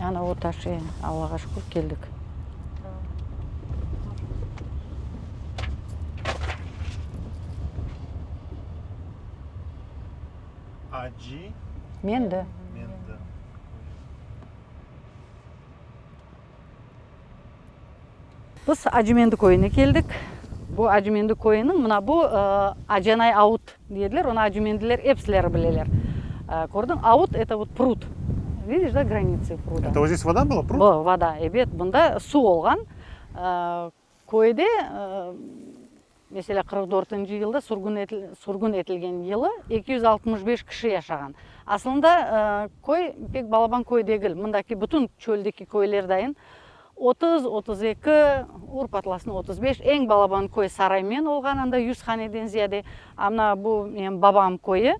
Ana o taş, e, Allağa şükür, keldik. Acı. Mendi. Mendi. Biz Acımendi köyüne keldik. Bu Acımendi köyüniñ, mına bu Acanay Aut deydiler, onı acımendiler episileri bileler. Kördiñ, aut, eto vot prud. Vidiş, da, granitsı pruda. Eto vot zdes voda byla, prud? Bo, voda, ebet, bunda suv olğan. Köyde, meselâ, 44-nci yılda sürgün sürgün etilgen yılı 265 kişi yaşağan. Aslında, köy pek balaban köy degil. Mındaki bütün çöldeki köyler dayın 30, 32, ur patlasın 35, eñ balaban köy Saraymen olğan, anda yüz haneden ziyade. A mına bu menim babam köyü,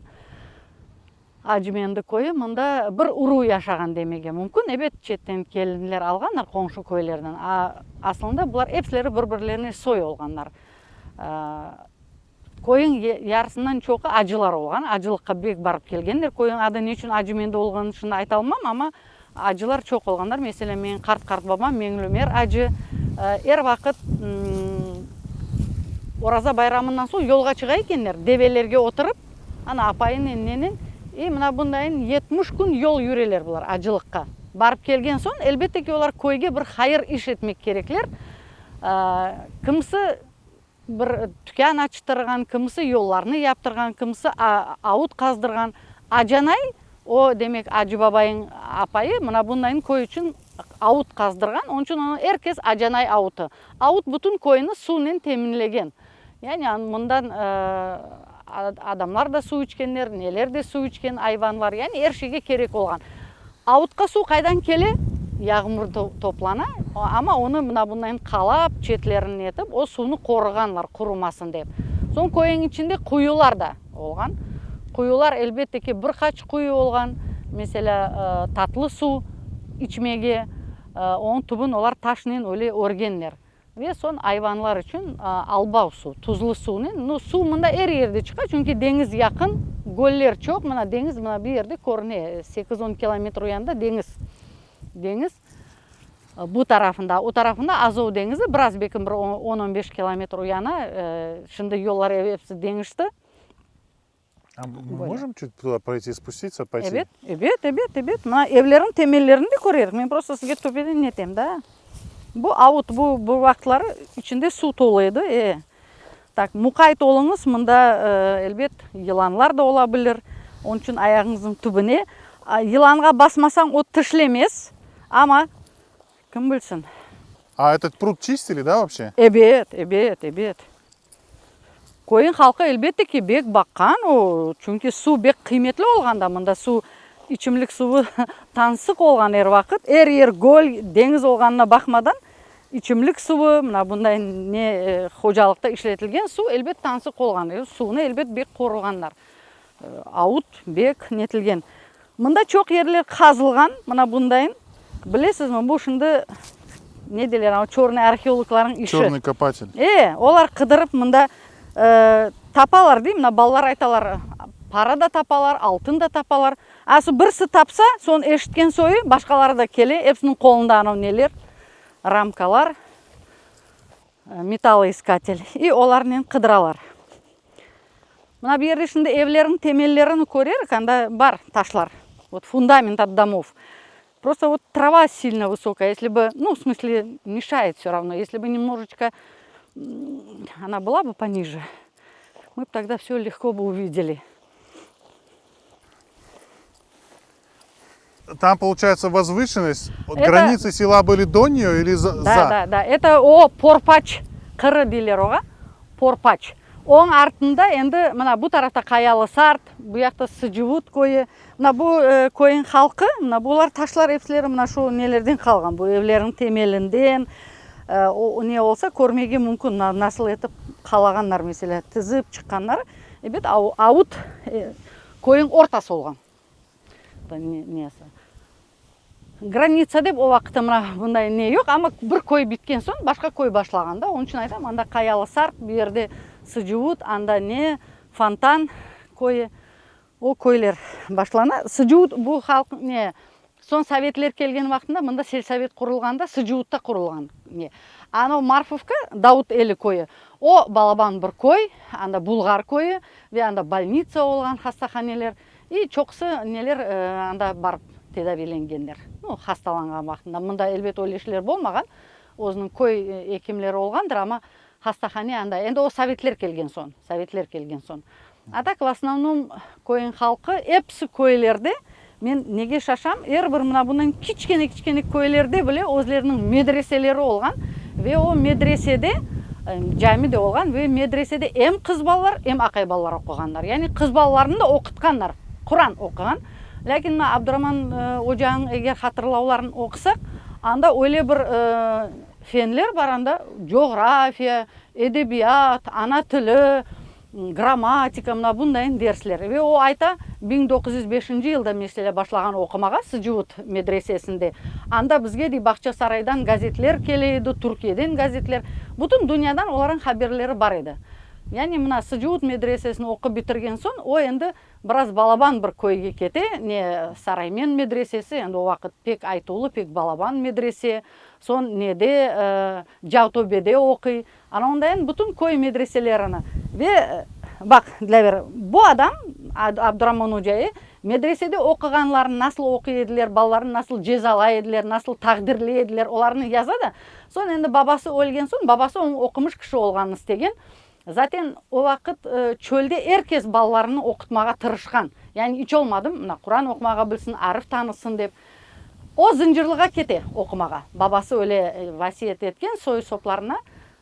Acımendi köyü, mında bir uruv yaşağan demege mümkün. Ebet, çetten kelinler alğanlar qoñşu köylerden, a aslında bular epsileri bir-birlerine soy olğanlar. Köyüñ yarısından çoqu acılar olğan, acılıqqa bek barıp kelgenler. Köyüñ adı ne içün Acımendi olğanını şimdi ayta almam, amma acılar çoq olğanlar. Meselâ, menim qart-qartbabam Meñlümer acı er vaqıt Oraza bayramından soñ yolğa çıqa ekenler, develerge oturıp, ana, apayınen, nenen, i mına bundayın 70 kün yol yüreler bular acılıqqa. Barıp kelgen soñ, elbette ki, olar köyge bir hayır iş etmek kerekler. Kimisi Bir tükân açtırğan, kimisi yollarnı yaptırğan, kimisi avut qazdırğan. Acanay, o, demek, Acı babayıñ apayı, mına bundayın köy içün avut qazdırğan, onıñ içün onı er kes Acanay avutı. Avut bütün köyni suvnen teminlegen. Yani mından adamlar da suv içkenler, neler de suv içken, ayvanlar, yani er şeyge kerek olğan. Avutqa suv qaydan kele? Yağmur toplana, amma onı mına bundan qalap, çetlerini etip, o suvnı qoruğanlar, qurumasın dep. Soñ köyniñ içinde quyular da olğan. Quyular, elbette ki, bir qaç quyu olğan. Meselâ, tatlı suv içmege, onıñ tübün olar taşnen öyle örgenler. Ve soñ ayvanlar içün albav suv, tuzlu suvnen. Nu, suv mında er yerde çıqa, çünki deñiz yaqın, göller çoq. Mına, deñiz mına bu yerde körüne, sekiz-on kilometr o yanda deñiz. Deñiz bu tarafında, o tarafında Azov deñizi, biraz belki bir on-on beş kilometr o yana. Şimdi yollar episi deñişti. A мы можем чуть туда пройти, спуститься, пойти? Ebet, ebet, ebet, ebet. Mına evlerniñ temellerini de körerik. Men prosto sizge töpeden netem da. Bu avut, bu, bu vaqıtları içinde suv tolu edi. E. Tak, muqayt oluñız, mında, elbet, yılanlar da ola bilir. Onıñ içün ayağıñıznıñ tübüne. Yılanğa basmasañ, o tişlemez, amma kim bilsin. A etot prud çistili, da, voobşe? Ebet, ebet, ebet. Köyün halqı, elbette ki, bek baqqan, o, çünki suv bek qıymetli olğan da, mında suv, içimlik suvı tansıq olğan er vaqıt, er yer göl, deñiz olğanına baqmadan, içimlik suvı, mına bunday ne hocalıqta işletilgen suv, elbet, tansıq olğan, suvnı, elbet, bek qoruğanlar, avut bek netilgen. Mında çoq yerler qazılğan, mına bundayın, bilesizmi, bu şimdi, ne deyler, anavı çörnıy arheologlarnıñ işi. Çörnıy kopatel. E, olar qıdırıp mında tapalar, dey, mına balalar aytalar, para da tapalar, altın da tapalar. A, soñ birisi tapsa, soñ eşitken soyu, başqaları da kele, episiniñ qolunda anavı neler, ramkalar, metaloiskatel, i olarnen qıdıralar. Mına bu yerde şimdi evlerniñ temellerini körerik, anda bar taşlar, vot fundament ot domov. Prosto vot trava silno vısokaya, esli bi, nu, v smısle, meşayet vse ravno, esli bi nemnoječko ona byla bi poniже, mı b togda vse legko bi uvideli. Tam получается vozvışennost, granitsı sela были do neyo ili za? Da, da, da, eto o Porpaç qırı deyler oğa, Porpaç. Onıñ artında endi mına bu tarafta Qayalı Sart, bu yaqta Sıcıvut köyü. Mına bu köyniñ halqı, mına bular taşlar episileri mına şu nelerden qalğan, bu evlerniñ temelinden, o ne olsa körmege mümkün, nasıl etip qalağanlar, meselâ, tizip çıqqanlar. Ebet, avut köyniñ ortası olğan. Nesi. Granitsa dep o vaqıtta mına bunday ne yoq, amma bir köy bitken soñ başqa köy başlağan da, onıñ içün aytam, anda Qayalı Sarp, bu yerde Sıcuvut, anda ne, Fontan köyü, o köyler başlana. Sıcuvut bu halq ne. Soñ sovetler kelgen vaqtında mında selsovet qurulğanda Sıcuvutta qurulğan ne. Anau Marfovka, Davut Eli köyü, o balaban bir köy, anda bulğar köyü ve anda bolnitsa olğan, hastahaneler. İ çoqusı neler anda barıp tedaviylengenler, nu, hastalanğan vaqtında. Mında, elbet, öyle işler bolmağan, özüniñ köy ekimleri olğandır, amma hastahane anda. Endi o sovetler kelgen soñ, sovetler kelgen soñ. A tak, v osnovnom, köyniñ halqı episi köylerde. Men nege şaşam, er bir mına bunıñ kiçkene-kiçkene köylerde bile özleriniñ medreseleri olğan ve o medresede, cami de olğan, ve medresede em qız balalar, em aqay balalar oquğanlar. Yani qız balalarnı da oqutqanlar, Quran oquğan. Lâkin mına Abduraman ocanıñ eger hatırlavların oqusaq, anda öyle bir fenler bar anda, coğrafiya, edebiyat, ana tili, Grammatika, mına bundayın dersler. Ve o ayta, 1905 yılda meselâ başlağan oqumağa Sıcuvut medresesinde. Anda bizge, dey, Bağçasaraydan gazetler kele edi, Türkiyeden gazetler. Bütün dünyadan olarnıñ haberleri bar edi. Yani mına Sıcuvut medresesini oqup bitirgen soñ, o endi Biraz balaban bir köyge kete, ne Saraymen medresesi, endi o vaqıt pek aytuvlı, pek balaban medrese, soñ nede, Cavtobede oquy. Ana ondayen bütün köy medreselerini. Ve, baq, Dilâver, bu adam, Abduraman ocayı, medresede oquğanlarnı nasıl oquy ediler, balalarnı nasıl cezalay ediler, nasıl taqdirley ediler, olarnı yaza da. Soñ endi babası ölgen soñ, babası onıñ oqumış kişi olğanını istegen. Zaten o vaqıt çölde er kes balalarını oqutmağa tırışqan. Yani iç olmadım, mına, Quran oqumağa bilsin, arif tanısın dep. O Zıncırlığa kete oqumağa. Babası öyle vasiyet etken soy-soplarına.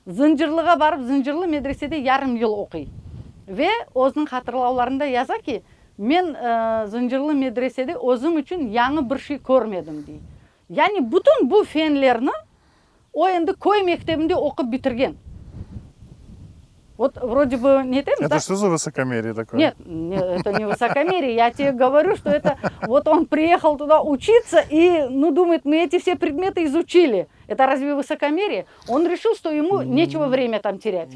Zıncırlığa barıp, Zıncırlı medresede yarım yıl oquy. Ve özüniñ hatırlavlarında yaza ki, Men Zıncırlı medresede özüm içün yañı bir şey körmedim, dey. Yani bütün bu fenlerni O endi köy mektebinde oqup bitirgen. Vot, vrode bı, ne etemiz, da? Это что за высокомерие такое? Нет, это не высокомерие, я тебе говорю, что это вот он приехал туда учиться и, ну, думает, мы эти все предметы изучили. Это разве высокомерие? Он решил, что ему нечего время там терять.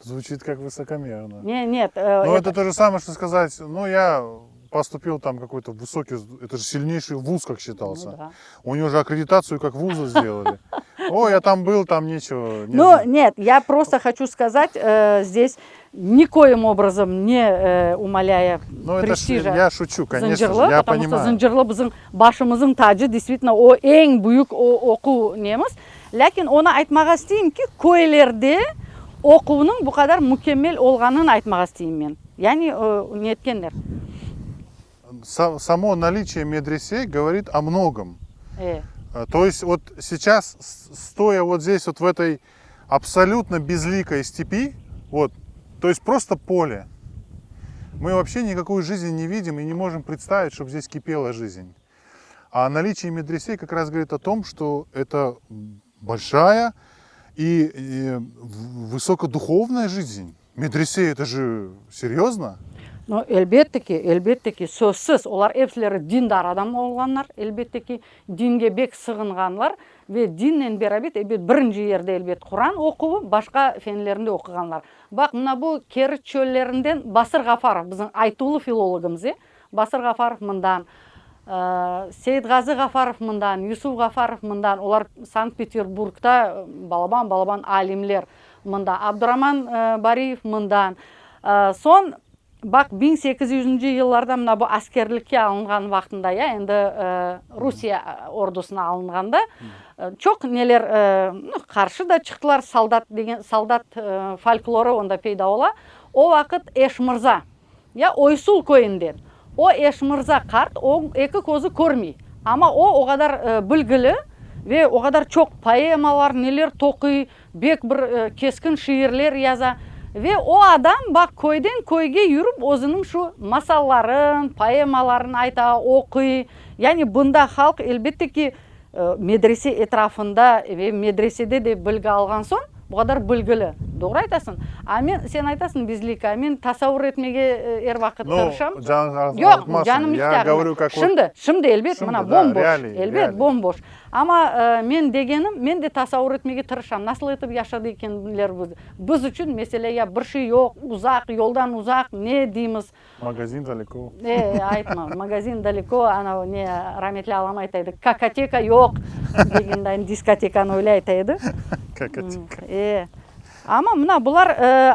Звучит как высокомерно. Не, нет. Ну, это то же самое, что сказать, ну, я поступил там какой-то высокий, это же сильнейший вуз, как считался. Ну, да. У него же аккредитацию как вуза сделали. О, я там был, там нечего. Не ну, нет, я просто хочу сказать э, здесь никоим образом не э, умаляя ну, престижа. Это ж, я шучу, конечно Zıncırlı, же, я потому понимаю. что Zıncırlı bizim başımızın tacı, действительно, o eñ büyük oquv nemiz. Lâkin onı aytmağa isteyim ki, köylerde oquvnıñ bu qadar mükemmel olğanını aytmağa isteyim men. Yani netkenler. Samo naliçiye medrese govorit o mnogom. E. To есть vot seyças, stoya vot zdes vot v etoy absolyutno bezlikoy stepi, vot, to есть prosto pole, mı voobşe nikakuyu jizn ne vidim i ne mojem predstavit, ştob zdes kipela jizn. A наличие медресе как раз говорит о том, что это большая и высокодуховная жизнь. Медресе это же серьезно. No, elbette ki, elbette ki, sözsiz, olar epsileri dindar adam olğanlar, elbette ki, dinge bek sığınğanlar ve dinnen berabet, ebet, birinci yerde, elbet, Quran oquvı, başqa fenlerni de oquğanlar. Baq, mına bu Keriç çöllerinden Basır Ğafarov, bizim aytuvlı filologımız, e, Basır Ğafarov mından, Seyitğazı Ğafarov mından, Yusuf Ğafarov mından, olar Sankt-Peterburgda balaban-balaban alimler mında, Abduraman Bariyev mından. Soñ, baq, biñ sekiz yüzünci yıllarda mına bu askerlikke alınğan vaqtında, ya endi Rusiye ordusına alınğanda, çoq neler, qarşı da çıqtılar, soldat degen, soldat folklorı onda peyda ola. O vaqıt Eşmırza Ya Oysul köyünden. O Eşmırza qart, o eki közü körmey. Amma o, o qadar bilgili ve o qadar çoq poemalar, neler toquy, bek bir keskin şiirler yaza. Ve o adam, baq, köyden köyge yürip, özüniñ şu masalların, poemaların ayta, oquy. Yani bunda halq, elbette ki, medrese etrafında ve medresede de bilgi alğan soñ, Bu qadar bilgili. Doğru aytasıñ. A men, sen aytasıñ bezlika, men tasavur etmege er vaqıt tırışam. Nu, canıñ Yoq, ağırtmasın. canım hiç Ya de ağırmay. govorю kak vot. Şimdi, şimdi elbet, Şimdi, mına, da, bom-boş. realii, Elbet, realii. bom-boş. Amma men degenim, men de tasavur etmege tırışam, nasıl etip yaşadı ekenler biz. Biz içün, meselâ, ya bir şey yoq, uzaq, yoldan uzaq, ne deymiz. Magazin daleko. E, aytma, magazin daleko, ana, ne, rametli alam ayta edi, kakoteka yoq, degendayin diskotekanı öyle ayta edi. Kakoteka. E, amma mına bular,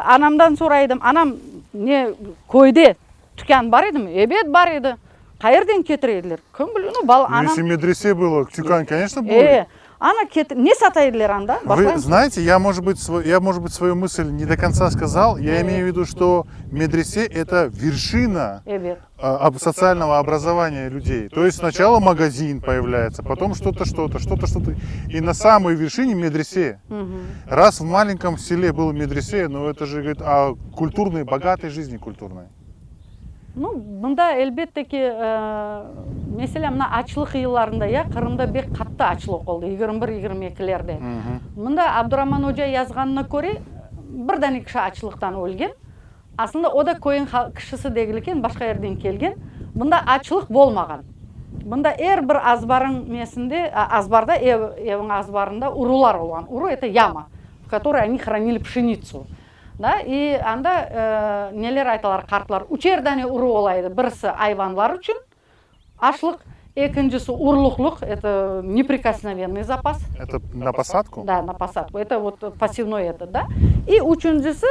anamdan soray edim, anam, ne, köyde tükân bar edimi? Ebet, bar edi. Qayerden ketire ediler? Kim bile, nu, bala, anam. Если medrese было, tükân, конечно, будет. E, ana, ketir, ne sata ediler anda? Вы Baqlayım. знаете, я, может быть, сво-, я, может быть, свою мысль не до конца сказал. Я имею в виду, что медресе это вершина, Ebet. а, об-, социального образования людей. То есть сначала магазин появляется, потом что-то, что-то, что-то, что-то. И на самой вершине медресе. Раз в маленьком селе был медресе, ну это же говорит о культурной, богатой жизни культурной. Nu, bunda, elbette ki, meselâ, mına açlıq yıllarında, ya, Qırımda bek qattı açlıq oldı, 21, 22-lerde. Mında Abduraman oca yazğanına köre, bir dane kişi açlıqtan ölgen. Aslında o da köyün kişisi degil eken, başqa yerden kelgen. Bunda açlıq bolmağan. Bunda er bir azbarıñ nesinde, azbarda, ev, eviñ azbarında urular olğan. Uru, eto yama, v kotoroy oni hranili pşenitsu. Da, i anda neler aytalar qartlar, üçer dane uru ola edi, birisi ayvanlar içün aşlıq, ekincisi urluqlıq, eto neprikosnovennyy zapas. Eto na posadku? Da, na posadku, eto vot posevnoy etot, da. I üçüncisi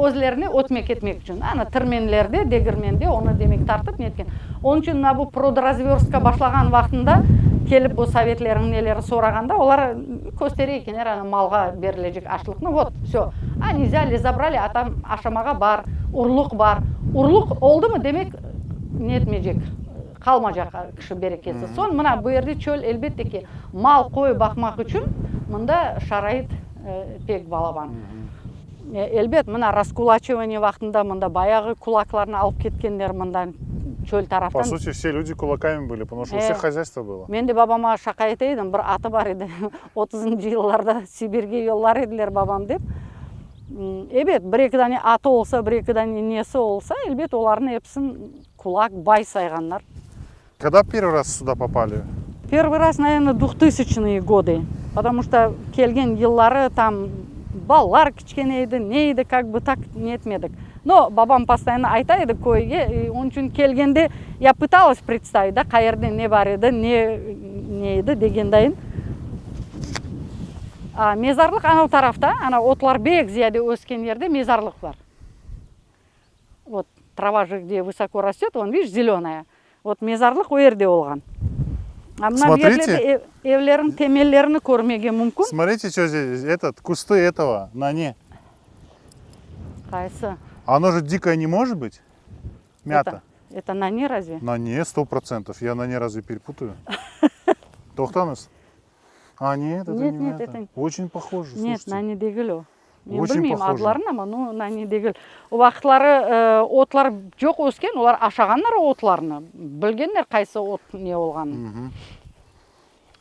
özlerine ötmek etmek içün, ana tirmenlerde, degirmende onı demek tartıp netken. Onıñ içün mına bu prodrazvörstka başlağan vaqtında kelip bu sovetlerniñ neleri sorağanda, olar köstere ekenler, ana malğa berilecek aşlıqnı, vot, vsö, oni vzâli, zabrali, a tam aşamağa bar, urluq bar. Urluq oldumı, demek, ne etmeycek, qalmacaq kişi berekesi. Soñ mına bu yerde çöl, elbette ki, mal, qoy baqmaq içün mında şarait pek balaban. Elbet, mına raskulaçivaniye vaqtında mında bayağı kulaklarnı alıp ketkenler mından, çöl taraftan. Po suti, vse lüdi kulakami bıli, potomu şto u vseh hozâystvo bylo. Men de babama şaqa ete edim, bir atı bar edi, otuzıncı yıllarda Sibirge yollar ediler babam dep. Ebet, bir-eki dane atı olsa, bir-eki dane nesi olsa, elbet, olarnı episin kulak, bay sayğanlar. Kogda pervıy raz suda popali? Pervıy raz, naverno, dvuhtısiçnıye godı, potomu şto kelgen yılları tam balalar kiçkene edi, ne edi, kak bı tak ne etmedik. No, babam postoyanno ayta edi köyge, i onıñ içün kelgende ya pıtalas predstavit, da, qayerde ne bar edi, ne ne edi degendayın. A mezarlıq anav tarafta, ana otlar bek ziyade ösken yerde mezarlıq bar. Vot, trava je gde vısoko rastet, von, vidiş, zelönaya. Vot, mezarlıq o yerde olğan. A mına bu yerlerde evlerniñ temellerini körmege mümkün. Смотрите, что здесь, этот, кусты этого, nane. Qaysı? Оно же дикое не может быть? Мята. Это nane разве? Nane, 100%. Я nane разве перепутаю? Toqtañız. A, нет, это Нет, не нет, мята. это Очень похоже, Нет, слушайте. nane degil o. Men Очень bilmeyim похоже. adlarını, amma nu nane degil. O vaqıtları otlar çoq ösken, olar aşağanlar o otlarnı, bilgenler qaysı ot ne olğanın. Мгм.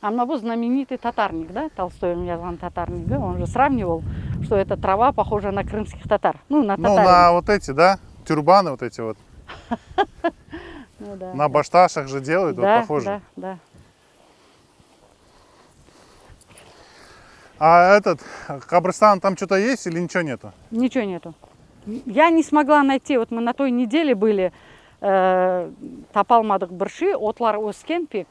A mına bu znamenitый tatarnik, da, Tolstoynıñ yazğan Tatarnigi, on же сравнивал, что эта трава похожа на крымских татар, ну, на Ну, татарин. на вот эти, да, тюрбаны вот эти вот. Ну, да. На башташах же делают, вот Да, похоже. да, да. А этот, Кабрстан, там что-то есть или ничего нету? Ничего нету. Я не смогла найти, вот мы на той неделе были, э, tapalmadıq bir şey, otlar ösken pek.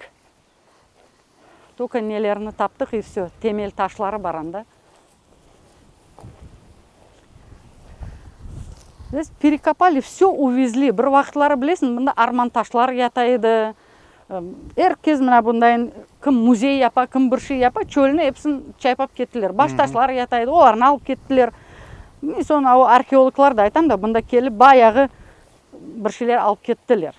Только nelerini taptıq и все, temel taşları bar anda. Biz perekopali, vse uvezli. Bir vaqıtları bilesiñ, mında arman taşlar yata edi. Er kes mına bundayın kim müzey yapa, kim bir şey yapa, çölni episini çaypap kettiler. Baş taşlar yata edi, olarnı alıp kettiler. Soñ o arheologlar da aytam da, mında kelip bayağı bir şeyler alıp kettiler.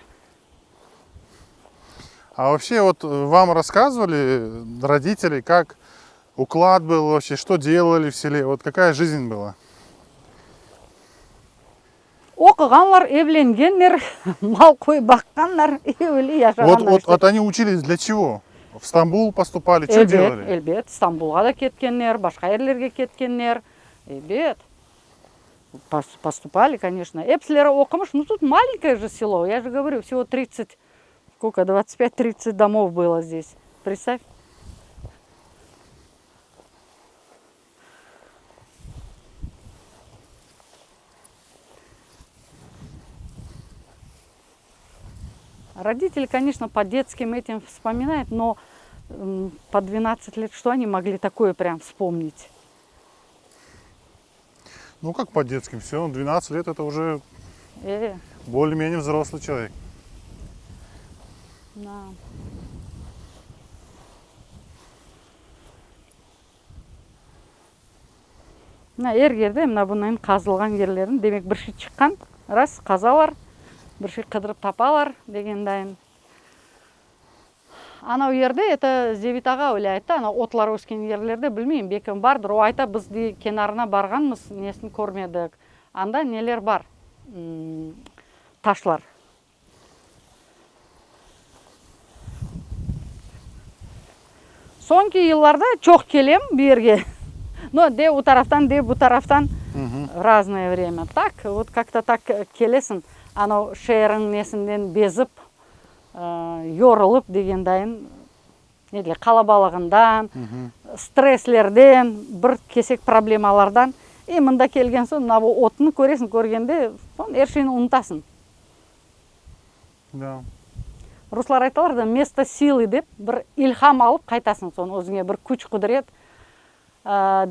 А вообще вот вам рассказывали родители, как уклад был вообще, что делали в селе, вот какая жизнь была? Oquğanlar, evlengenler, mal qoy baqqanlar, öyle yaşağanlar Вот, вот, işte. вот они учились для чего? В Стамбул поступали, что Elbet, делали? elbet, Stambulğa da ketkenler, başqa yerlerge ketkenler. Ebet. Postupali, koneçno. Epsileri oqumış. Nu, tut malenkoye же selo, ya je govorю, vsego tridtsat, skolko, dvadtsat pyat, tridtsat domov bylo zdes. Predstav. Roditeli, koneçno, po detskim etim vspominayut, no po dvenadtsat let çto oni mogli takoye pryam vspomnit? Nu, kak po detskim, vse, 12 let eto uje bolее-menее vzroslый çelovek. Da. Mına er yerde mına bunayın qazılğan yerlerin, demek bir şey çıqqan, ras qazalar, bir şey qıdırıp tapalar degendayın. Anav yerde, eto, Zevit ağa öyle ayttı, ana otlar ösken yerlerde, bilmeyim, belki bardır, o ayta, biz dey kenarına barğanmız, nesini körmedik. Anda neler bar, taşlar. Soñki yıllarda çoq kelem bu yerge, no, de o taraftan, de bu taraftan, raznoye vremâ. Tak, vot kak-to tak kelesiñ, anav şeerniñ nesinden bezip, Yorulıp degendayın, ne deyler, qalabalığından, stresslerden, bir kesek problemalardan. E, mında kelgen soñ, mına bu otnı köresiñ, körgende, soñ er şeyni unutasıñ. Da. Ruslar aytalar da, mesto silı dep, bir ilham alıp qaytasıñ soñ özüñe, bir küç-qudret.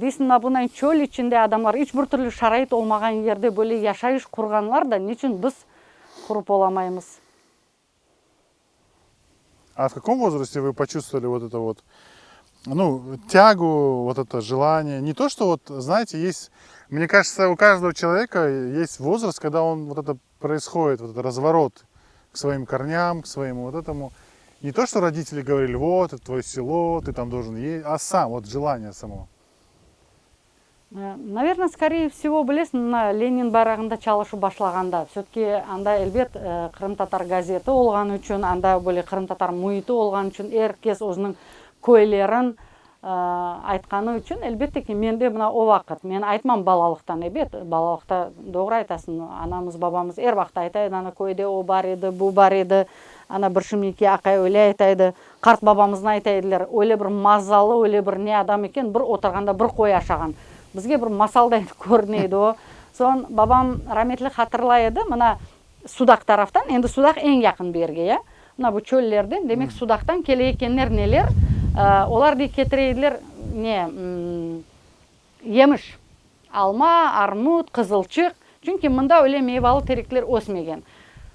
Deysiñ, mına bunday çöl içinde adamlar, iç bir türlü şarait olmağan yerde böyle yaşayış qurğanlar da, niçün biz qurıp olamaymız? А в каком возрасте вы почувствовали вот это вот, ну, тягу, вот это желание? Не то, что вот, знаете, есть, мне кажется, у каждого человека есть возраст, когда он вот это происходит, вот этот разворот к своим корням, к своему вот этому. Не то, что родители говорили, вот, это твое село, ты там должен ездить, а сам, вот желание само. Naverno, skoreye vsego, bilesiñ, mına Lenin bayrağında çalışıp başlağanda, vse-tki anda, elbet, qırımtatar gazeti olğanı içün, anda böyle qırımtatar müiti olğanı içün, er kes özüniñ köylerin aytqanı içün, elbette ki, men de mına o vaqıt, men aytmam balalıqtan, ebet, balalıqta, doğru aytasıñ, anamız, babamız er vaqıt ayta edi, ana köyde o bar edi, bu bar edi, ana bir şimdiki aqay öyle ayta edi. Qart babamıznı ayta ediler, öyle bir mazalı, öyle bir ne adam eken, bir oturğanda bir qoy aşağan. Bizge bir masalday körüne edi o. Soñ babam rametli hatırlay edi, mına Sudaq taraftan, endi Sudaq eñ yaqın bu yerge, ya, mına bu çöllerden, demek Sudaqtan kele ekenler neler, olar dey ketire ediler ne, yemiş, alma, armut, qızılçıq, çünki mında öyle meyvalı terekler ösmegen.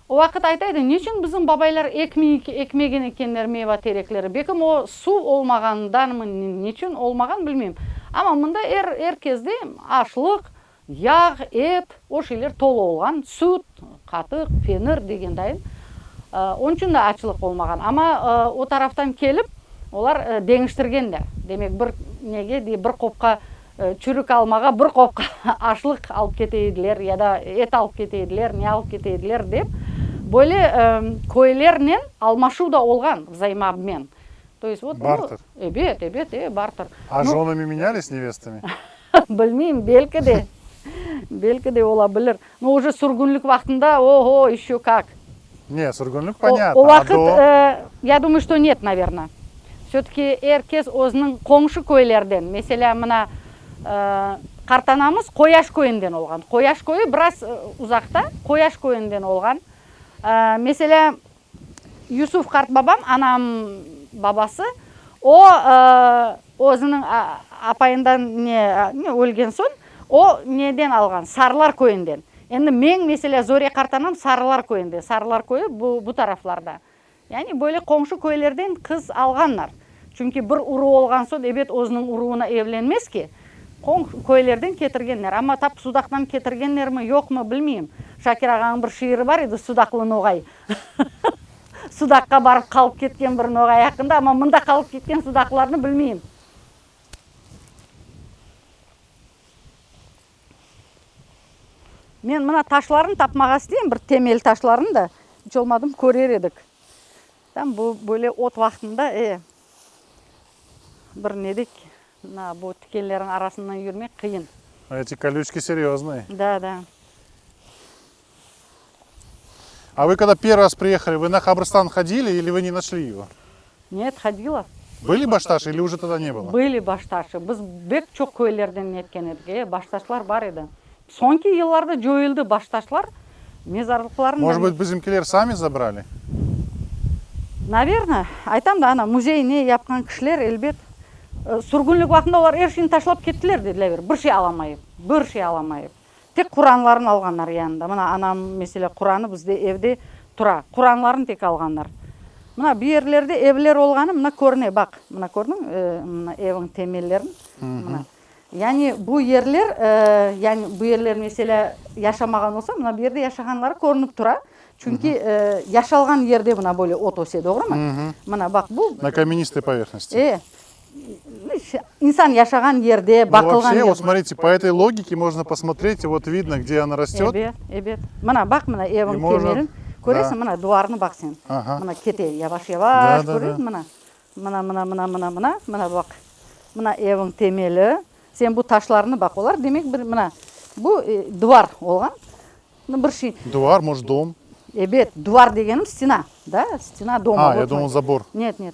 O vaqıt ayta edi, neçün bizim babaylar ekmey, ekmegen ekenler meyva terekleri, bekim o suv olmağandanmı, neçün olmağan bilmeyim. Amma mında er, er kezde aşlıq, yağ, et, o şeyler tolu olğan, süt, qatıq, penir degen dayın. Onıñ içün de açlıq olmağan. Amma o taraftan kelip, olar deñiştirgenler. Demek, bir nege, bir qopqa çürük almağa bir qopqa aşlıq alıp kete ediler ya da et alıp kete ediler, ne alıp kete ediler dep. Böyle köylernen almaşuv da olğan, vzaimoobmen. To est vot, Barter. Ebet, ebet, e, barter. A jonami menyalis nevestami? Bilmeyim, belki de, belki de ola bilir. No, uje sürgünlik vaqtında, oho, eşço kak. Ne, sürgünlik ponâtno, o vaqıt, ya dumayu, çto net, naverno. Vse-tki er kes özüniñ qoñşu köylerden, meselâ, mına, qartanamız Qoyaş köyünden olğan. Qoyaş köyü biraz uzaqta, Qoyaş köyünden olğan. Meselâ, Yusuf qartbabam, anam babası, o, özüniñ apayından ne, ölgen soñ, o, neden alğan, Sarılar köyünden. Endi meñ, meselâ, Zore qartanam Sarılar köyünde, Sarılar köyü bu, bu taraflarda. Yani böyle qoñşu köylerden qız alğanlar. Çünki bir uruv olğan soñ, ebet, özüniñ uruvına evlenmez ki. Qoñ köylerden ketirgenler. Amma tap Sudaqtan ketirgenlermi, yoqmı, bilmeyim. Şakir ağanıñ bir şiiri bar edi, Sudaqlı noğay. Sudaqqa barıp qalıp ketken bir noğay aqqında, amma mında qalıp ketken sudaqlılarnı bilmeyim. Men mına taşlarnı tapmağa isteyim, bir temel taşlarnı da, iç olmadım körer edik. Tam bu böyle ot vaqtında, e, bir ne dek, mına bu tikenlerniñ arasından yürmek qıyın. Эти колючки серьезные. Да, да. А вы когда первый раз приехали, вы на Хабрстан ходили или вы не нашли его? Нет, ходила. Были башташи или уже тогда не было? Были baştaşı. Biz bek çoq köylerden netken edik. E, baştaşlar bar edi. Soñki yıllarda coyuldı baştaşlar, mezarlıqlarını Может быть, bizimkiler sami zabrali? Naverno, aytam da, ana, müzey ne yapqan kişiler, elbet, sürgünlik vaqtında olar er şeyni taşlap kettiler, dediler, bir şey alamayıp, bir şey alamayıp. Tek Quranlarını alğanlar yanında. Mına, anam, meselâ, Quranı bizde evde tura. Quranlarını tek alğanlar. Mına, bu yerlerde evler olğanı, mına, körüne, baq, mına, kördiñmi, mına, eviñ temellerin, mına. Yani bu yerler, yani bu yerler, meselâ, yaşamağan olsa, mına bu yerde yaşağanları körünip tura. Çünki yaşalğan yerde mına böyle ot öse, doğrumı? Mına, baq, bu. Na kamenistıy poverhnosti. E. İnsan yaşağan yerde, baqılğan yerde. Вообще, вот смотрите, по этой logike можно posmotret, vot vidno, gde ona rastet. Ebet, ebet. Mına, baq, mına eviñ temelin. Köresiñ, mına duvarnı baq sen. Mına kete yavaş-yavaş, köresiñ, mına. Mına, mına, mına, mına, mına, mına baq. Mına eviñ temeli. Sen bu taşlarnı baq, olar demek bir, mına, bu duvar olğan. Bir şey. Duvar, может, dom? Ebet, duvar degenim stena, da, stena doma. A, ya dumал, zabor. Net, net.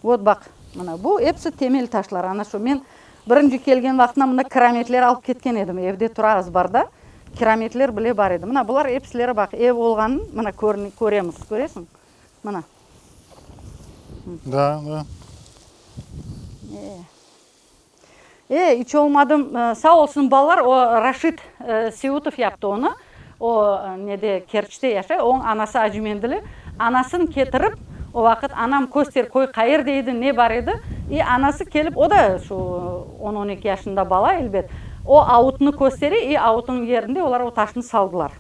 Vot, baq, mına bu episi temel taşlar. Ana şu men birinci kelgen vaqtında mında kirametler alıp ketken edim. Evde tura azbarda kirametler bile bar edi. Mına bular episileri, baq, ev olğanın mına köremiz. Köresiñ? Mına. Da, da. E, iç olmadım, sağ olsun balalar, o Raşit Seutov yaptı onı, o nede, Kerçte yaşay, onıñ anası Acımendili, anasını ketirip, o vaqıt anam köster köy qayerde edi, ne bar edi, i anası kelip, o da şu on, on eki yaşında bala elbet, o avutnı köstere, i avutnıñ yerinde olar o taşnı saldılar.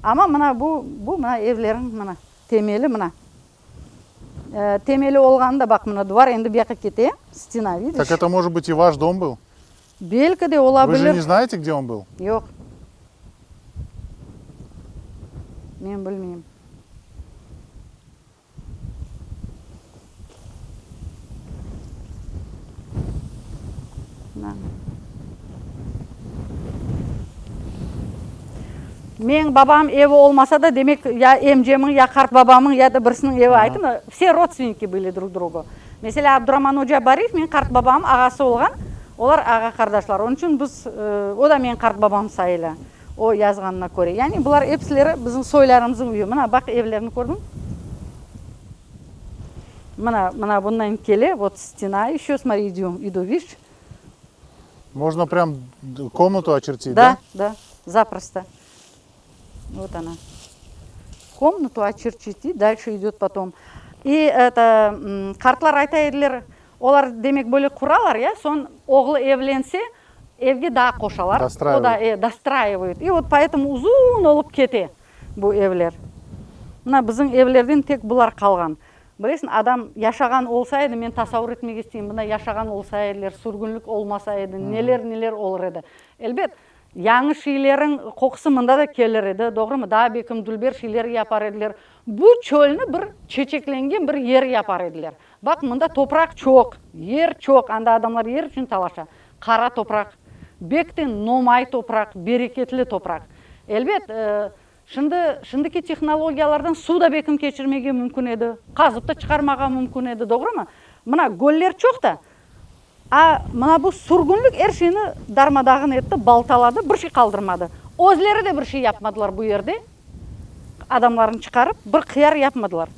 Amma mına bu, bu mına evleriñ mına temeli mına. Temeli olğanı da, baq, mına duvar endi bu yaqqa kete, stena, vidiş. Tak eto, mojet bıt, i vaş dom byl? Belki de ola Vı je bilir. ne znaete, gde on byl? Yoq. Men bilmeyim. Meñ babam evi olmasa da, demek, ya emcemiñ, ya qartbabamıñ, ya da birisiniñ evi, aytım da, vse rodstveniki byli drug drugu. Meselâ, Abduraman oca Bariyev meñ qartbabamıñ ağası olğan, olar ağa-qardaşlar. Onıñ içün biz, o da meñ qartbabam sayıla, o yazğanına köre. Yani bular episileri bizim soylarımızıñ üyi. Mına, baq, evlerni kördiñ? Mına, mına bundan kele, vot stena еще, смотри, idem, idu, vidiş? Можно prям komnatu oçertit, da? Da, da, zaprosto. Vot ona. Komnatu oçertit, i dalşe idet potom. I eto, qartlar ayta ediler, olar, demek, böyle quralar, ya, soñ oğlu evlense, evge daa qoşalar. Dostraivayut. O da, e, dostraivayut. I vot poetomu uzun olıp kete. Bu evler. Mına bizim evlerden tek bular qalğan. Bilesiñ, adam yaşağan olsa edi, men tasavur etmege isteyim, mında yaşağan olsa ediler, sürgünlik olmasa edi, neler, neler olur edi. Elbet, yañı şeyleriñ qoqusı mında da kelir edi, doğrumı? Daa bekim dülber şeyler yapar ediler. Bu çölni bir çeçeklengen bir yer yapar ediler. Baq, mında topraq çoq, yer çoq, anda adamlar yer içün talaşa. Qara topraq, bek te nomay topraq, bereketli topraq. Elbet, şimdi, şimdiki tehnologiyalardan suv da bekim keçirmege mümkün edi, qazıp da çıqarmağa mümkün edi, doğrumı? Mına, göller çoq da, a mına bu sürgünlik er şeyni darma-dağın etti, baltaladı, bir şey qaldırmadı. Özleri de bir şey yapmadılar bu yerde, adamlarını çıqarıp, bir qıyar yapmadılar.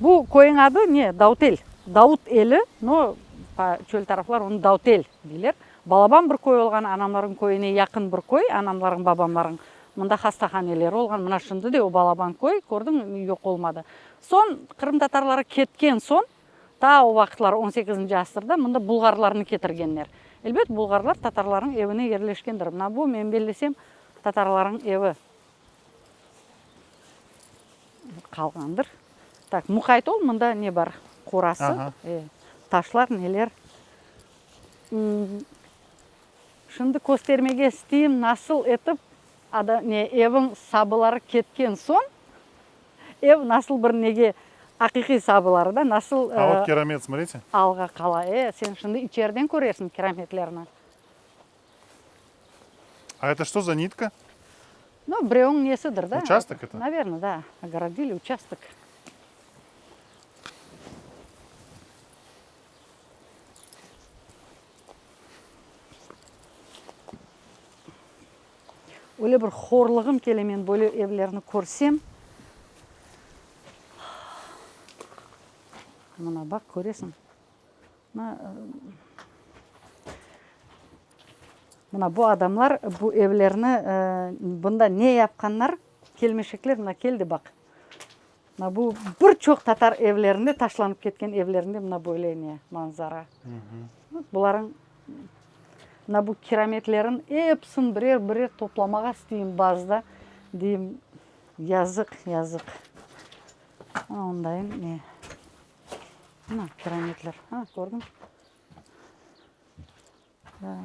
Bu köyniñ adı ne? Dautel. Davut eli, no, çöl taraflar onı Dautel deyler. Balaban bir köy olğan, anamlarnıñ köyüne yaqın bir köy, anamlarnıñ, babamlarnıñ. Mında hastahaneleri olğan, mına şimdi de o balaban köy, kördiñmi, yoq olmadı. Soñ, qırımtatarları ketken soñ, Ta o vaqıtlar, on sekizinci asırda, mında bulğarlarnı ketirgenler. Elbet, bulğarlar tatarlarnıñ evine yerleşkendir. Mına bu, men bellesem, tatarlarnıñ evi qalğandır. Tak, muqayt ol, mında ne bar, qorası, taşlar, neler. Şimdi köstermege isteyim, nasıl etip. Ada, ne, eviñ sabıları ketken soñ, ev nasıl bir nege, aqiqiy sabıları da, nasıl A vot kiramet, smrite. alğa qala. E, sen şimdi içeriden körersiñ kirametlerni. A eto çto za nitka? Nu, birevniñ nesidir da. Uçastok eto? Naverno, da, ogorodili uçastok. Öyle bir horlığım kele men böyle evlerni körsem. Mına baq, köresiñ. Mına bu adamlar bu evlerni bunda ne yapqanlar, kelmeşekler mına keldi baq. Mına bu bir çoq tatar evlerinde, taşlanıp ketken evlerinde mına böyle ne manzara. Bularıñ mına bu kirametlerin episini birer birer toplamağa isteyim bazıda, deyim, yazıq, yazıq. Ondayın ne. Mına kirametler, ha, kördiñ? Da.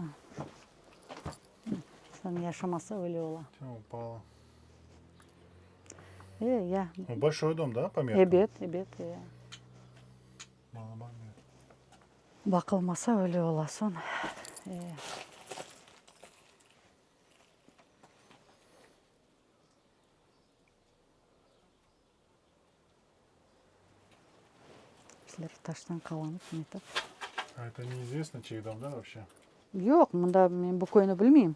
İnsan yaşamasa öyle ola. Всё упало. E, ya. Ну, большой дом, да, по меркам? Ebet, ebet, e. Balaban. Baqılmasa öyle ola soñ. E. Bizler taştan qalanıp netip. A eto neizvestno, çey dom, da, voobşe? Yoq, mında men bu köyni bilmeyim.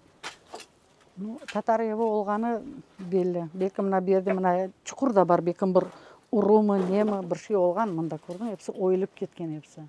Nu, tatar evi olğanı belli. Belki mına bu yerde mına çuqur da bar, belki bir urumı, nemi, bir şey olğan mında, kördiñmi, episi oyulıp ketken episi.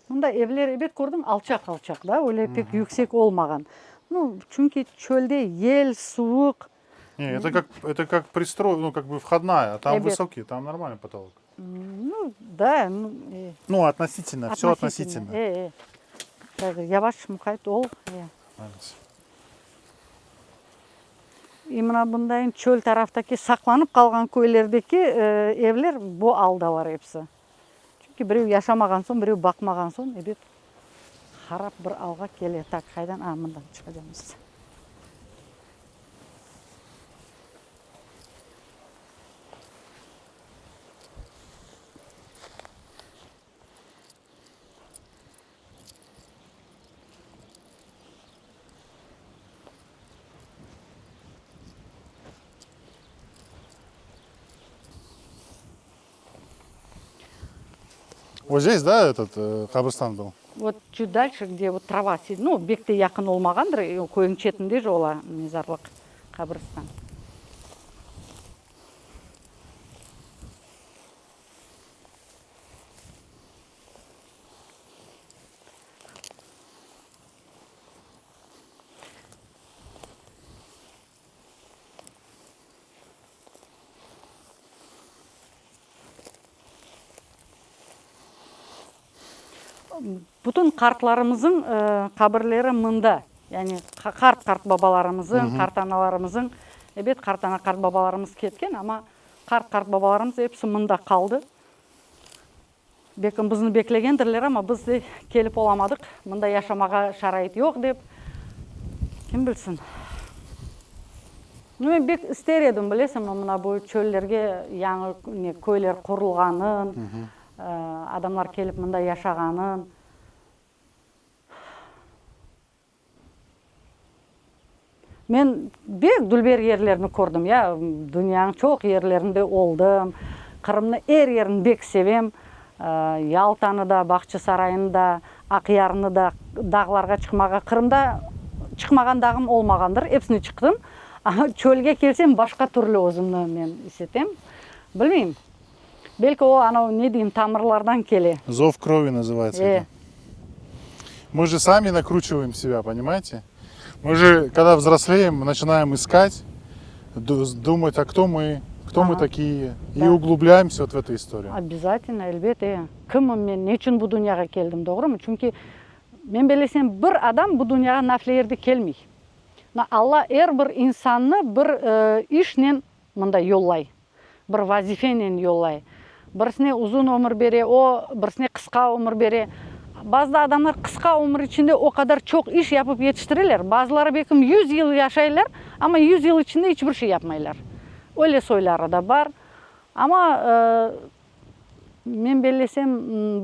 Mında evler, ebet, kördiñ, alçaq-alçaq da, öyle pek yüksek olmağan. Nu, çünki çölde yel, suvuq. Ne, eto kak, eto kak pristroy, nu, kak bı vhodnaya, a tam Ebet. vısokий, tam normalnıy potolok. Nu, da, nu, e. Nu, otnositelno, vsё otnositelno. E, e. Yavaş muqayt ol. E. Evet. İ mına bundayın çöl taraftaki saqlanıp qalğan köylerdeki evler bu aldalar episi. Çünki birev yaşamağan soñ, birev baqmağan soñ, ebet, harap bir alğa kele. Tak, qaydan? A, mından çıqacamız. Вот здесь, да, этот э, qabristan был? Вот чуть дальше, где вот трава сидит, ну, bek te yaqın olmağandır, köyniñ çetinde же ola mezarlıq, qabristan. Bütün qartlarımızıñ qabirleri mında, yani qart qartbabalarımızıñ, qartanalarımızıñ, ebet, qartana, qartbabalarımız ketken, amma qart qartbabalarımız episi mında qaldı. Belkim bizni beklegendirler, amma biz de kelip olamadıq, mında yaşamağa şarait yoq dep, kim bilsin. Nu, men bek ister edim, bilesiñmi, mına bu çöllerge yañı ne köyler qurulğanın, adamlar kelip mında yaşağanın. Men bek dülber yerlerni kördim, ya, dünyanıñ çoq yerlerinde oldım, Qırımnı er yerini bek sevem, Yaltanı da, Bağçasaraynı da, Aqyarnı da, dağlarğa çıqmağa, Qırımda çıqmağan dağım olmağandır, episine çıqtım, amma çölge kelsem başqa türlü özümni men is etem, bilmeyim, Belki o, anau, ne deyim, tamırlardan kele. Zov krovi nazıvaется E. это. Мы же сами накручиваем себя, понимаете? Мы же, когда взрослеем, начинаем искать, думать, а кто мы, Кто мы Ага. такие, и Да. углубляемся вот в эту историю. Обязательно, elbet, e. Kimim men, ne içün bu dünyağa keldim, doğrumı? Çünki, men bellesem, bir adam bu dünyağa nafile yerde kelmey. Mına Alla er bir insannı bir işnen mında yollay, bir vazifenen yollay. Birisine uzun ömür bere, o, birisine qısqa ömür bere. Bazıda adamlar qısqa ömür içinde o qadar çoq iş yapıp yetiştireler, bazıları belkim yüz yıl yaşaylar, amma yüz yıl içinde iç bir şey yapmaylar. Öyle soyları da bar. Amma men bellesem,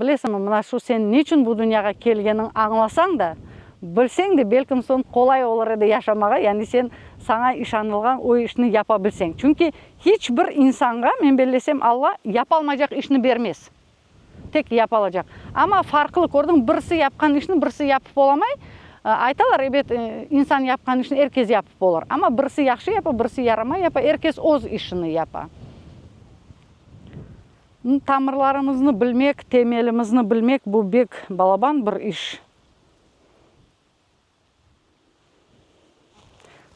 bilesiñmi, mına şu sen niçün bu dünyağa kelgeniñ añlasañ da, bilseñ de, belkim soñ qolay olur edi yaşamağa, yani sen saña işanılğan o işni yapa bilseñ. Çünki hiç bir insanğa, men bellesem, Alla yapalmaycaq işni bermez. Tek yapalacaq. Amma farqlı, kördiñ, birisi yapqan işni birisi yapıp olamay. Aytalar, ebet, insan yapqan işni er kes yapıp olur. Amma birisi yahşı yapa, birisi yaramay yapa, er kes öz işini yapa. Tamırlarımıznı bilmek, temelimizni bilmek, bu bek balaban bir iş.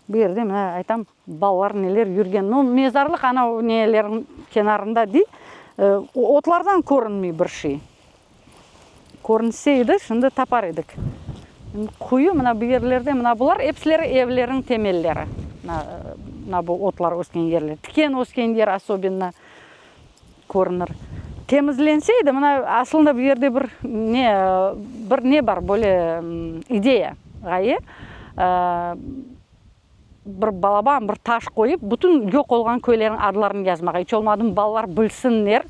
Bu yerde, mına, aytam, balalar neler yürgen. Nu, mezarlıq ana o nelerniñ kenarında dey, otlardan körünmey bir şey. Körünse edi, şimdi tapar edik. Quyu, mına bu yerlerde, mına bular episileri evlerniñ temelleri. Mına, mına bu otlar ösken yerler. Tiken ösken yer osobenno körünir. Temizlense edi, mına, aslında bu yerde bir ne, bir ne bar, böyle ideya, ğaye, bir balaban bir taş qoyıp, bütün yoq olğan köylerniñ adlarını yazmağa, iç olmadım balalar bilsinler,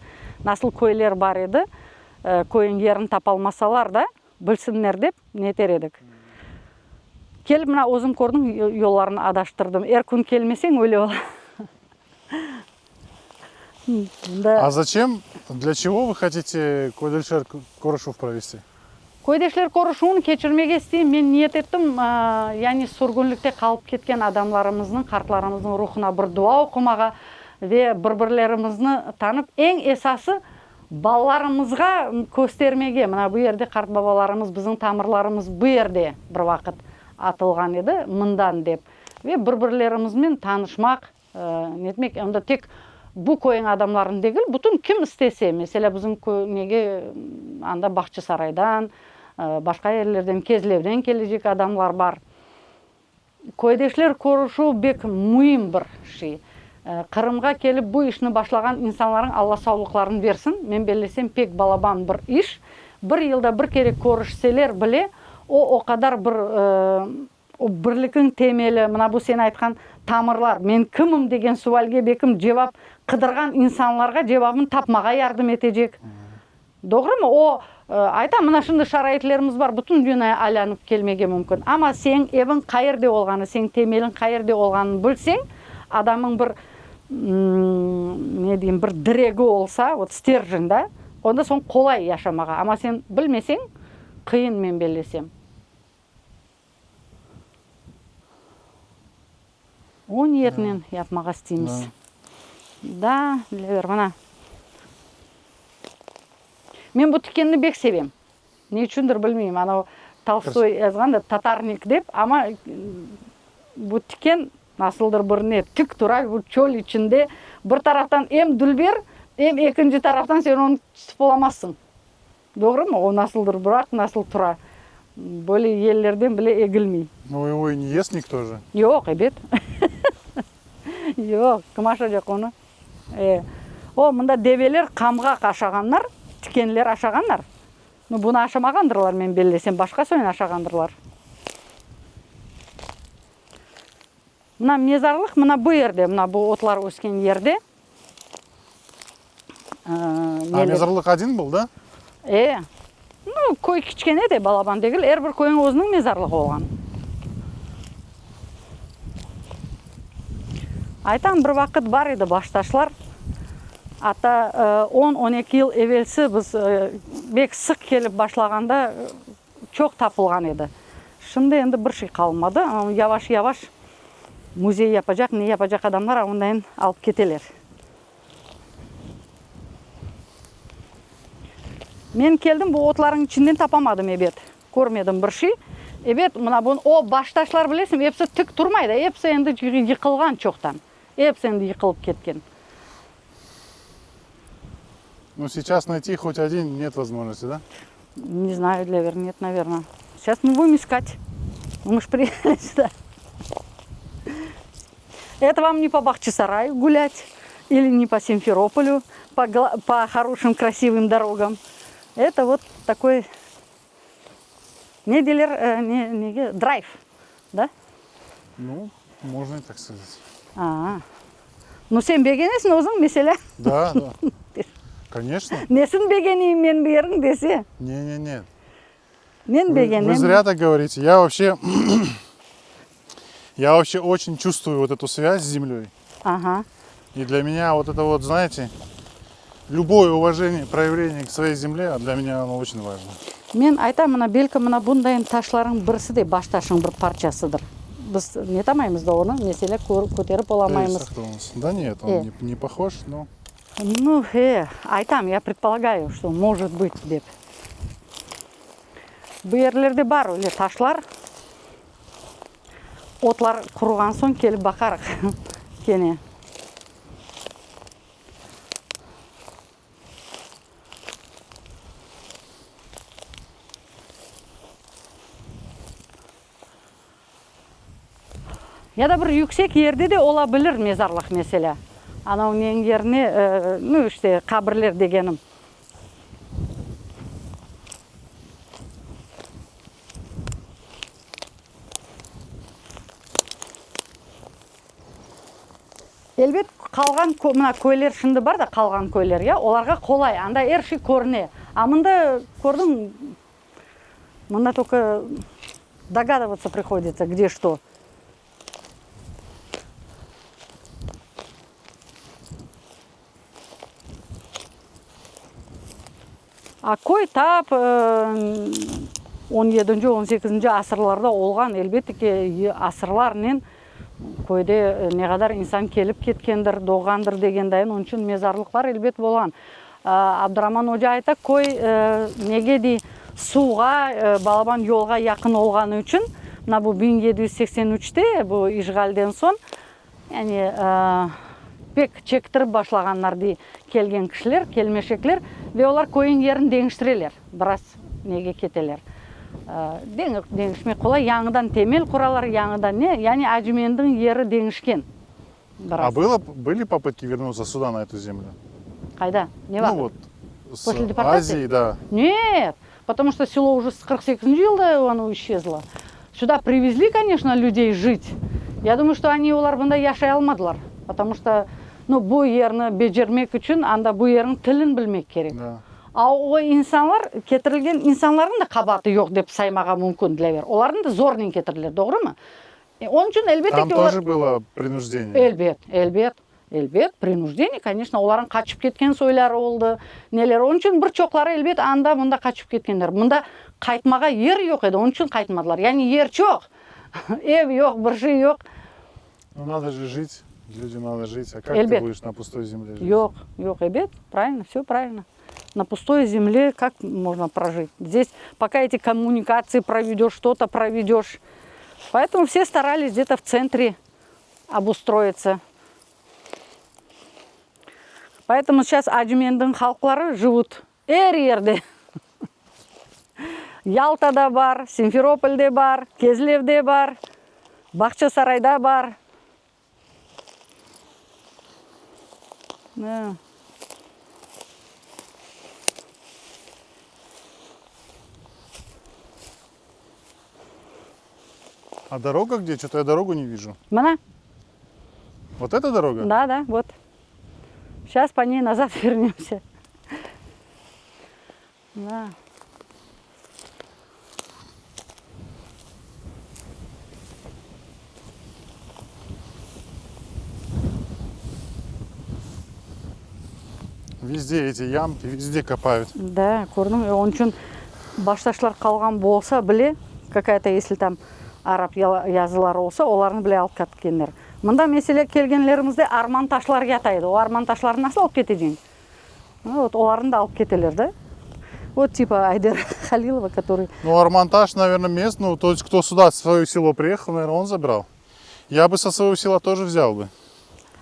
nasıl köyler bar edi, köyün yerini tapalmasalar da, bilsinler dep, neter edik. Kelip, mına, özüñ kördiñ, yollarını adaştırdım. Er kün kelmeseñ, öyle ola. A zaçem, dlâ çego vı hotite köydeşler körüşüv provesti? Köydeşler körüşüvini keçirmege isteyim. Men niyet ettim, yani sürgünlikte qalıp ketken adamlarımıznıñ, qartlarımıznıñ ruhuna bir dua oqumağa ve bir-birlerimizni tanıp, eñ esası, balalarımızğa köstermege, mına bu yerde qartbabalarımız, bizim tamırlarımız bu yerde bir vaqıt atılğan edi, mından dep, ve bir-birlerimiznen tanışmaq, Netmek, onda tek bu köyüñ adamlarını degil, bütün kim istese, meselâ, bizim köy, nege, anda Bağçasaraydan, başqa yerlerden, Kezlevden kelecek adamlar bar. Köydeşler körüşüvi bek müim bir şey. Qırımğa kelip bu işni başlağan insanlarnıñ Alla savlıqlarını bersin, men bellesem, pek balaban bir iş. Bir yılda bir kere körüşseler bile, o, o qadar bir O birlikniñ temeli, mına bu sen aytqan tamırlar, men kimim degen sualge bekim cevap qıdırğan insanlarğa cevabını tapmağa yardım etecek. Doğrumı? O, aytam, mına şimdi şaraitlerimiz bar, bütün dünyayı aylanıp kelmege mümkün. Amma seniñ eviñ qayerde olğanı, seniñ temeliñ qayerde olğanını bilseñ, adamıñ bir, ne deyim, bir diregi olsa, vot sterjen, da, onda soñ qolay yaşamağa. Amma sen bilmeseñ, qıyın, men bellesem. O niyetnen yapmağa isteymiz. Da, Dilâver, mına. Men bu tikenni bek sevem. Ne içündir bilmeyim, ana o Tolstoy yazğan da tatarnik dep, amma bu tiken nasıldır bir ne, tik tura bu çöl içinde. Bir taraftan em dülber, em ekinci taraftan sen onı tutıp olamazsıñ. Doğrumı? O nasıldır buraq, nasıl tura? Böyle yellerden bile egilmey. No ego i ne yest nikto je? Yoq, ebet. Yoq, kim aşacaq onı? E, o, mında develer qamğaq aşağanlar, tikenler aşağanlar. No, bunı aşamağandırlar, men bellesem, başqa soyun aşağandırlar. Mına mezarlıq mına bu yerde, mına bu otlar ösken yerde. A mezarlıq odin bul, da? E, nu, köy kiçkene de, balaban degil, er bir köyniñ özüniñ mezarlığı olğan. Aytam, bir vaqıt bar edi baştaşlar, atta on, on eki yıl evelsi biz bek sıq kelip başlağanda çoq tapılğan edi. Şimdi endi bir şey qalmadı, yavaş-yavaş müzey yapacaq, ne yapacaq adamlar avındayın alıp keteler. Men keldim, bu otlarnıñ içinden tapamadım, ebet, körmedim bir şey. Ebet, mına bu, o baştaşlar bilesiñmi, episi tik turmay da, episi endi yıqılğan çoqtan, episi endi yıqılıp ketken. Ну, сейчас найти хоть один нет возможности, да? Не знаю, Длявер, нет, наверное. Сейчас мы будем искать. Мы ж приехали сюда. Это вам не по Бахчисараю гулять или не по Симферополю, по, по хорошим красивым дорогам. Это вот такой ne deyler, e, ne, nege, драйв, да? Ну, можно и так сказать. A, nu sen begenesiñ özüñ, meselâ. Да, да. Конечно. Nesin begeneyim men bu yerniñ dese. Не, не, не. Men Вы, begenem. вы зря так говорите. Я вообще, я вообще очень чувствую вот эту связь с землей. Ага. И для меня вот это вот, знаете, любое уважение, проявление к своей земле, а для меня оно очень важно. Men aytam, mına, belki mına bundayın taşlarıñ birisi de baştaşıñ bir parçasıdır. Biz netamaymız da onı, mesele, köterip olamaymız. Да нет, он Э. не, не похож, но... Nu, e, aytam, ya predpolagayu, çto mojet bıt, dep. Bu yerlerde bar öyle taşlar. Otlar quruğan soñ kelip baqarıq kene. Ya da bir yüksek yerde de ola bilir mezarlıq, meselâ. Anav neñ yerine, nu, işte, qabirler degenim. Elbet, qalğan, mına, köyler şimdi bar da, qalğan köyler, ya, olarğa qolay, anda er şey körüne. A mında, kördiñ, mında tolko dogadıvatsya prihoditsya, gde çto. A köy tap on yedinci, on sekizinci asırlarda olğan, elbette ki, asırlarnen köyde ne qadar insan kelip ketkendir, doğğandır degen dayın, onıñ içün mezarlıqlar elbet bolğan. Abduraman oca ayta, köy nege dey, suvğa, balaban yolğa yaqın olğanı içün, mına bu 1783-te, bu işğalden soñ, Yani, pek çektirip başlağanlar, dey, kelgen kişiler, kelmeşekler, ve olar köyün yerini deñiştireler, biraz nege keteler. Deñişmek qolay, yañıdan temel quralar, yañıdan ne, yani Acımendiñ yeri deñişken biraz. A было, были попытки вернуться сюда, на эту землю? Qayda? Ne vaqıt? Ну вот, с После депортации? Азии, да. Нет, потому что село уже с 48-nci yılda оно исчезло. Сюда привезли, конечно, людей жить. Я думаю, что они olar bunda yaşay almadılar. Потому что, nu, bu yerni becermek içün anda bu yerniñ tilin bilmek kerek. Да. A o insanlar, ketirilgen insanlarnıñ da qabaatı yoq dep saymağa mümkün, Dilâver. Olarnı da zornen ketirdiler, doğrumı? Onıñ içün, elbette Там ki, olar. тоже было принуждение. Elbet, elbet, elbet, prinujdeniyе, koneçno, olarnıñ qaçıp ketken soyları oldı, neler. Onıñ içün bir çoqları, elbet, anda, mında qaçıp ketkenler. Mında qaytmağa yer yoq edi, onıñ içün qaytmadılar. Yani yer çoq, ev yoq, bir şey yoq. Nu, nado же жить, людям надо жить. А как Elbet. ты будешь на пустой земле жить? Yoq, yoq, ebet, правильно, все правильно. На пустой земле как можно прожить? Здесь пока эти коммуникации проведешь, что-то проведешь. Поэтому все старались где-то в центре обустроиться. Поэтому сейчас Acımendiñ halqları живут er yerde. Yaltada bar, Simferopolde bar, Kezlevde bar, Bağçasarayda bar. Da. А дорога где? Что-то я дорогу не вижу. Mına. Вот эта дорога? Да, да, вот. Сейчас по ней назад вернемся. Да. Везде эти ямки, везде копают. Да, kördim. Onıñ içün baştaşlar qalğan bolsa bile, какая-то, если там arap yazıları olsa, olarnı bile alıp ketkenler. Mında, mesele, kelgenlerimizde arman taşlar yata edi. O arman taşlarnı nasıl alıp keteceñ? Вот, olarnı da alıp keteler, da. Вот типа Айдера Халилова, который... Ну, Армантаж, наверное, мест, ну, то есть, кто сюда, в свое село приехал, наверное, он забрал. Я бы со своего села тоже взял бы.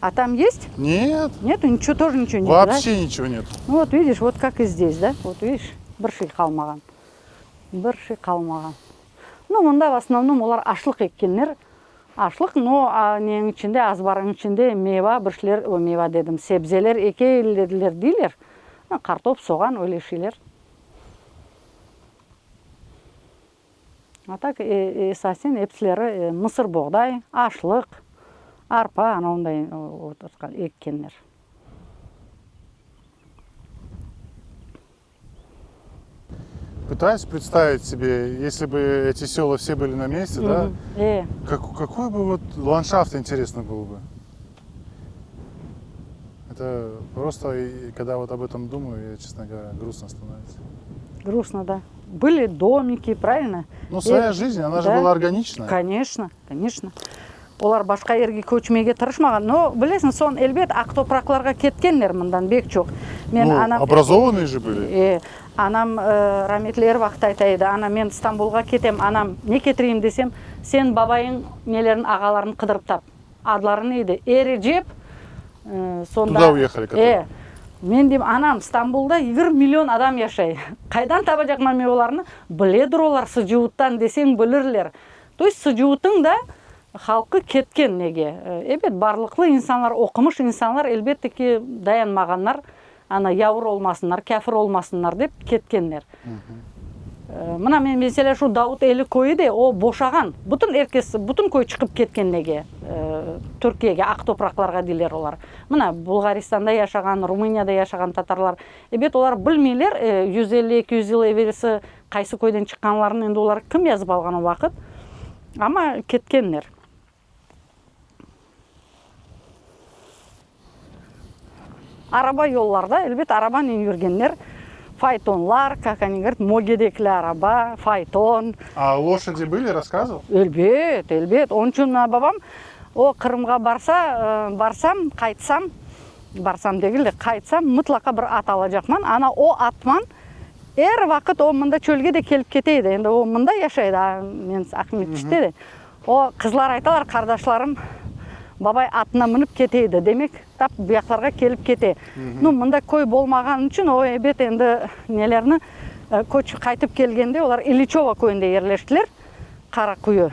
A tam est? Net. Netu, niçego, тоже niçego netu, Вообще да? ничего нет. Ну вот видишь, вот как и здесь, да? Вот видишь, bir şey qalmağan. Bir şey qalmağan. Nu, mında в основном olar aşlıq ekkenler. Aşlıq, no, neniñ içinde, azbarıñ içinde meyva, bir şeyler, o, meyva dedim, sebzeler ekelediler deyler. Qartop, soğan, öyle şeyler. A tak, esasen episileri mısır boğday, aşlıq, arpa, ana onday ekkenler. Пытаюсь представить себе, если бы эти села все были на месте, да, как, какой бы вот ландшафт интересно был бы. Это просто, когда вот об этом думаю, я, честно говоря, грустно становится. Грустно, да. Были домики, правильно? Ну, своя жизнь, она же была органичная. Конечно, конечно. Olar başqa yerge köçmege tırışmağan. No, bilesiñ, soñ, elbet, aq topraqlarğa ketkenler mından bek çoq. Men Nu, anam, obrazovanные же были. E, anam rametli er vaqıt ayta edi, ana, men İstanbulğa ketem, anam, ne ketireyim desem, sen babayıñ nelerin, ağalarını qıdırıp tap. Adları ne edi? Erecep, sonda. Tuda uyehali, katore. E, men deyim, anam, Stambulda 20 million adam yaşay. Qaydan tabacaqman men olarnı? Biledir olar, Sıcuvuttan deseñ, bilirler. To est Sıcuvutıñ da halqı ketken nege? Ebet, barlıqlı insanlar, oqumış insanlar, elbette ki, dayanmağanlar, ana, yavur olmasınlar, kâfir olmasınlar dep ketkenler. Mına, men, meselâ, şu Davut Eli köyü de, o boşağan. Bütün er kes, bütün köy çıqıp ketken nege? Türkiyege, aq topraqlarğa deyler olar. Mına, Bulğaristanda yaşağan, Rumıniyada yaşağan tatarlar, ebet, olar bilmeyler, 150, 200 yıl evelsi qaysı köyden çıqqanlarını endi olar kim yazıp alğan o vaqıt, amma ketkenler. Araba yollarda, elbet, arabanen yürgenler, faytonlar, kak oni govoryat, mögedekli araba, fayton. A loşadi byli, rasskazyval? Elbet, elbet. Onıñ içün mına babam, o Qırımğa barsa, barsam, qaytsam, barsam degil de, qaytsam, mıtlaqa bir at alacaqman. Ana o atman er vaqıt o mında çölge de kelip kete edi. Endi o mında yaşay edi, a men Aqmescitte de. O, qızlar aytalar, qardaşlarım, babay atına minip kete edi, demek, tap bu yaqlarğa kelip kete. Nu, mında köy bolmağanı içün, o, ebet, endi nelerni, köç qaytıp kelgende, olar İliçövo köyünde yerleştiler, Qara Quyu.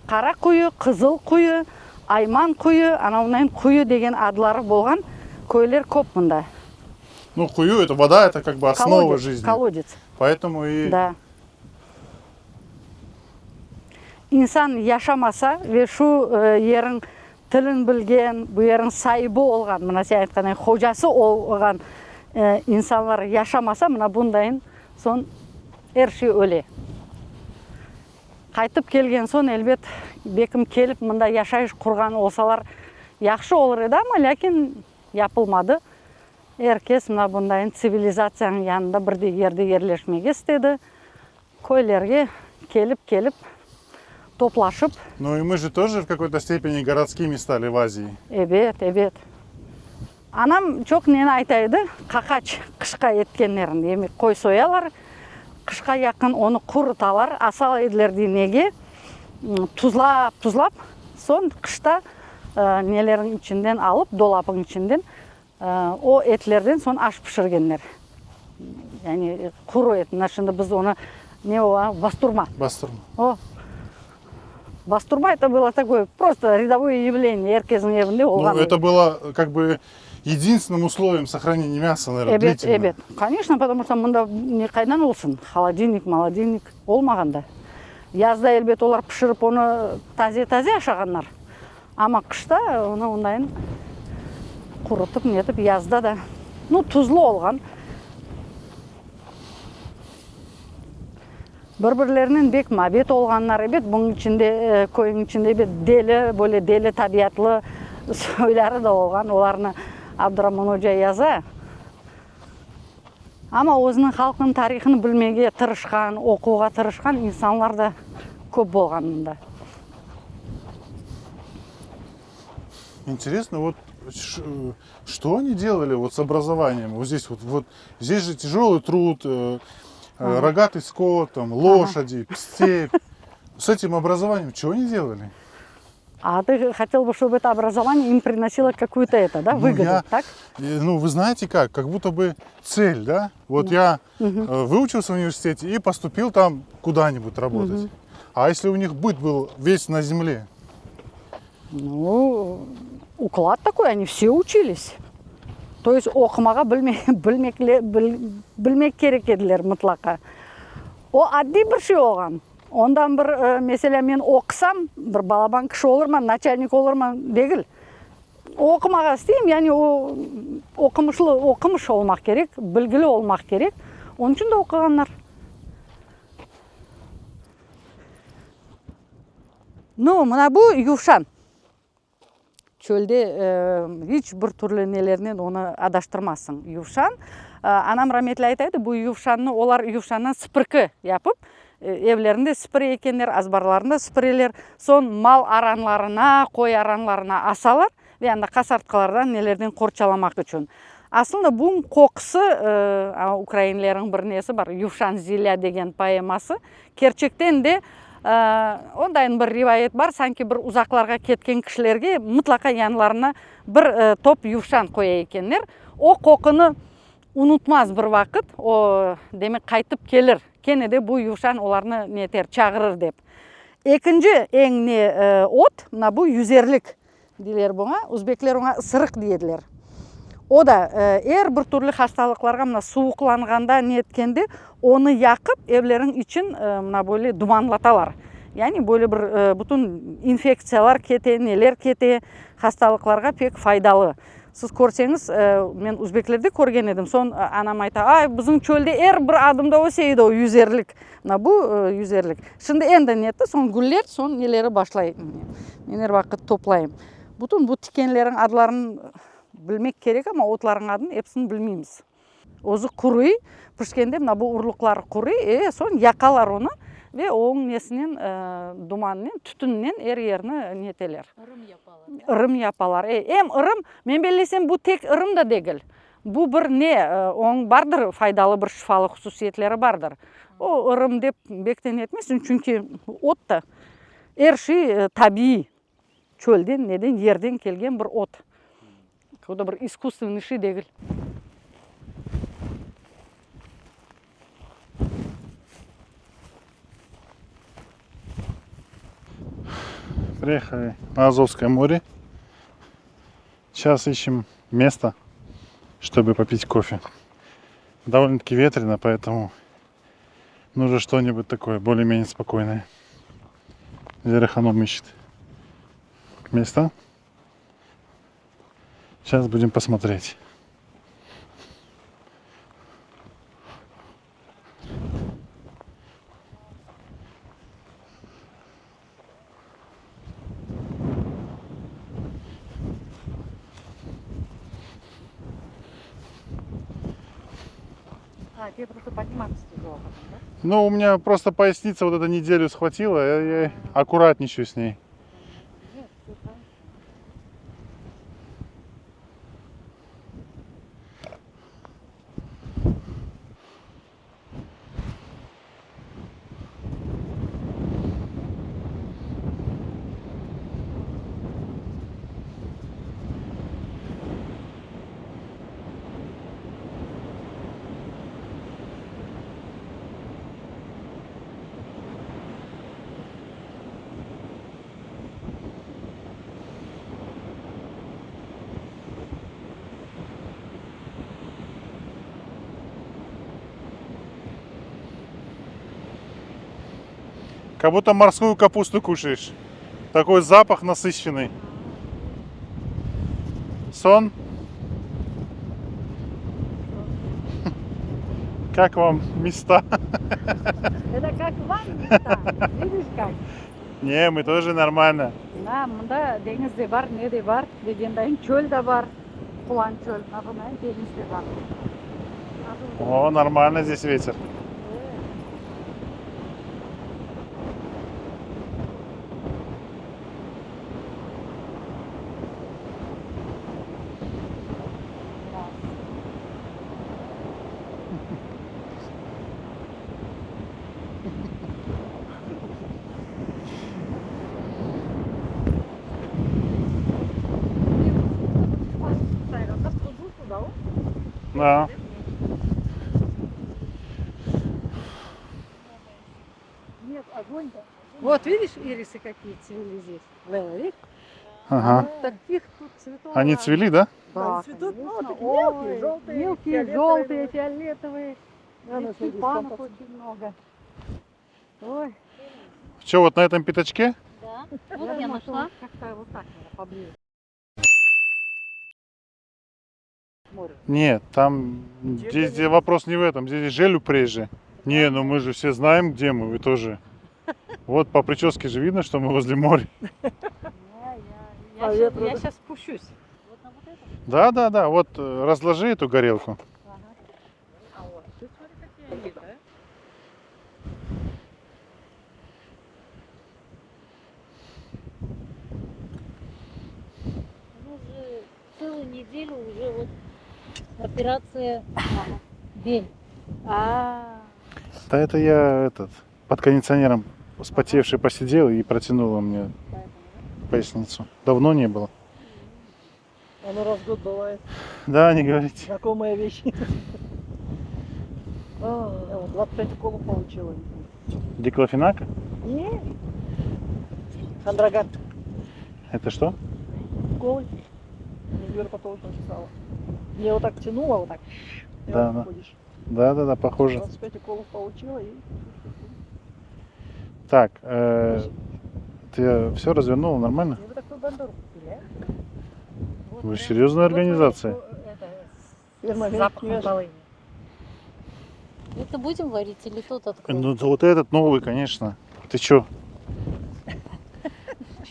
Qara Quyu, Qızıl Quyu, Ayman Quyu, ana ondan Quyu degen adları bolğan köyler köp mında. Nu, quyu, eto voda, eto kak bı osnova Kolodets, жизни. kolodets. Poetomu i. Da. İnsan yaşamasa ve şu yeriñ tilin bilgen, bu yeriñ saibi olğan, mına sen aytqanday, hocası olğan insanlar yaşamasa, mına bundayın soñ er şey öle. Qaytıp kelgen soñ, elbet, bekim kelip mında yaşayış qurğan olsalar yahşı olur edi, amma lâkin yapılmadı. Er kes mına bundayın tsivilizatsiyanıñ yanında bir de yerde yerleşmege istedi. Köylerge kelip-kelip, toplaşıp. Nu i mı je тоже v kakoy-to stepeni gorodskimi stali v Azii. Ebet, ebet. Anam çoq neni ayta edi, qaqaç qışqa etkenlerini, demek, qoy soyalar, qışqa yaqın onı qurutalar, asal ediler dey nege, tuzlap, tuzlap, soñ qışta neleriñ içinden alıp, dolapıñ içinden O etlerden soñ aş pişirgenler. Yani quru et. Mına şimdi biz onı ne o, a, basturma. Basturma. O. Basturma eto bylo takoye prosto râdovoye yavleniye, er kesniñ evinde olğan. Nu, eto bylo kak bı yedinstvenıym usloviyem sohraneniya mâsa, naverno, Ebet, dlitelno. ebet. Koneçno, potomu çto mında ne qaydan olsun, holodilnik, molodilnik olmağanda. Yazda, elbet, olar pişirip onı taze-taze aşağanlar. Amma qışta onı ondayın qurutıp netip yazda da, nu, tuzlu olğan. Bir-birlerinen bek mabet olğanlar. Ebet, bunıñ içinde, köyniñ içinde, ebet, deli, böyle deli tabiatlı soyları da olğan. Olarnı Abduraman oca yaza. Amma özüniñ halqınıñ tarihını bilmege tırışqan, oquğa tırışqan insanlar da köp bolğan mında. Интересно, вот что они делали вот с образованием? Вот здесь вот, вот здесь же тяжелый труд, ага. рогатый скот, там, лошади, ага. степь. С этим образованием чего они делали? A ты хотел бы, чтобы это образование им приносило какую-то это, да, Ну, выгоду, я, так? ну, вы знаете как, как будто бы цель, да? Вот я выучился в университете и поступил там куда-нибудь работать. А если у них быт был весь на земле? Ну, уклад такой, они все учились. То есть oqumağa bilme, bilmekle, bilmek kerek ediler mıtlaqa. O addiy bir şey olğan. Ondan bir, meselâ, men oqusam, bir balaban kişi olurman, naçalnik olurman degil. Oqumağa isteyim, yani o oqumışlı, oqumış olmaq kerek, bilgili olmaq kerek. Onıñ içün de oquğanlar. Nu, mına bu yuvşan. Çölde iç bir türlü nelernen onı adaştırmazsıñ. Yuvşan, anam rametli ayta edi, bu yuvşannı olar yuvşandan sipirki yapıp, evlerinde sipire ekenler, azbarlarında sipireler. Soñ mal aranlarına, qoy aranlarına asalar ve anda qasartqılardan, nelerden qorçalamaq içün. Aslında bunıñ qoqusı, ukrainlerniñ bir nesi bar, Yuvşan zillâ degen poeması, Kerçekten de, ondayın bir rivayet bar, sanki bir uzaqlarğa ketken kişilerge mıtlaqa yanlarına bir top yuvşan qoya ekenler. O qoqunı unutmaz bir vaqıt, o, demek, qaytıp kelir, kene de bu yuvşan olarnı ne eter, çağırır dep. Ekinci eñ ne ot, mına bu yüzerlik Deyler buña, uzbekler oña ısırıq dey ediler. O da er bir türlü hastalıqlarğa mına suvuqlanğanda, ne etkende, onı yaqıp, evleriñ için mına böyle dumanlatalar. Yani böyle bir bütün infektsiyalar kete, neler kete, hastalıqlarğa pek faydalı. Siz körseñiz, men uzbeklerde körgen edim, soñ anam ayta, ay, bizim çölde er bir adımda öse edi o yüzerlik. Mına bu yüzerlik. Şimdi endi netti, soñ güller, soñ neleri başlay. Men er vaqıt toplayım. Bütün bu tikenleriñ adlarını bilmek kerek, amma otlarnıñ adını episini bilmeymiz. Özü quruy, pişkende mına bu urluqları quruy, e, soñ yaqalar onı ve onıñ nesinen, dumanınen, tütüninen er yerni neteler. Irım yapalar. Irım yapalar. E, em ırım, men bellesem, bu tek ırım da degil. Bu bir ne, onıñ bardır faydalı bir şifalı hususiyetleri bardır. O, ırım dep bek te netmezsiñ, çünki ot da, er şey tabiiy, çölden, neden, yerden kelgen bir ot. O da bir iskustvennıy şey degil. Приехали на Азовское море. Сейчас ищем место, чтобы попить кофе. Довольно-таки ветрено, поэтому нужно что-нибудь такое более-менее спокойное. Зера Ханум ищет место. Сейчас будем посмотреть. А, тебе просто подниматься тяжело потом, да? Ну, у меня просто поясница вот эту неделю схватила, я, я аккуратничаю с ней. Нет, все правильно. Как будто морскую капусту кушаешь. Такой запах насыщенный. Сон. Как вам места? Это как вам места? Видишь как? Не, мы тоже нормально. Mına mında deñiz de bar, ne de bar degendayın, çöl de bar, qulan çöl, mına bunday deñiz de bar. O, нормально здесь ветер. Да. Нет, огонь. Вот видишь, ирисы какие цвели здесь. Лейла, видишь? Ага. Таких тут цветов. Они цвели, да? Да, Цветут, ну, конечно. такие мелкие, Ой, желтые, Мелкие, фиолетовые. желтые, фиолетовые. Да, И ну, смотри, тюльпанов сколько. очень много. Ой, Че, вот на этом пятачке? Да. Вот я думаю, что нашла. вот Как-то вот так надо поближе. К морю. Нет, там здесь где вопрос не в этом, здесь желю прежде. Не, ну мы же все знаем, где мы, вы тоже. Вот по прическе же видно, что мы возле моря. Я, А я, ветру, я да? сейчас спущусь. Вот на вот этом. Да, да, да, вот э, разложи эту горелку. А вот, ты смотри, какие они, да? Ну, уже целую неделю уже вот операция день. А, Да это я этот под кондиционером вспотевший посидел и протянула мне поясницу. Давно не было. Оно раз в год бывает. Да, не говорите. Знакомая вещь. Я вот 25 уколов получила. Диклофенака? Не. Хондроган. Это что? Уколы. Мне невропатолог написала. Мне вот так тянуло, вот так. И Да, вот да. ходишь. Да, да, да, похоже. 25 уколов получила и... Так, э, ты все развернула нормально? Мне бы такую бандуру купили, а? вот Вы прям- серьезная вот смотри, организация. что, это, Фирма с запахом Венеша. полыни. Это будем варить или тот откроем? Ну, да вот этот новый, конечно. Ты чё?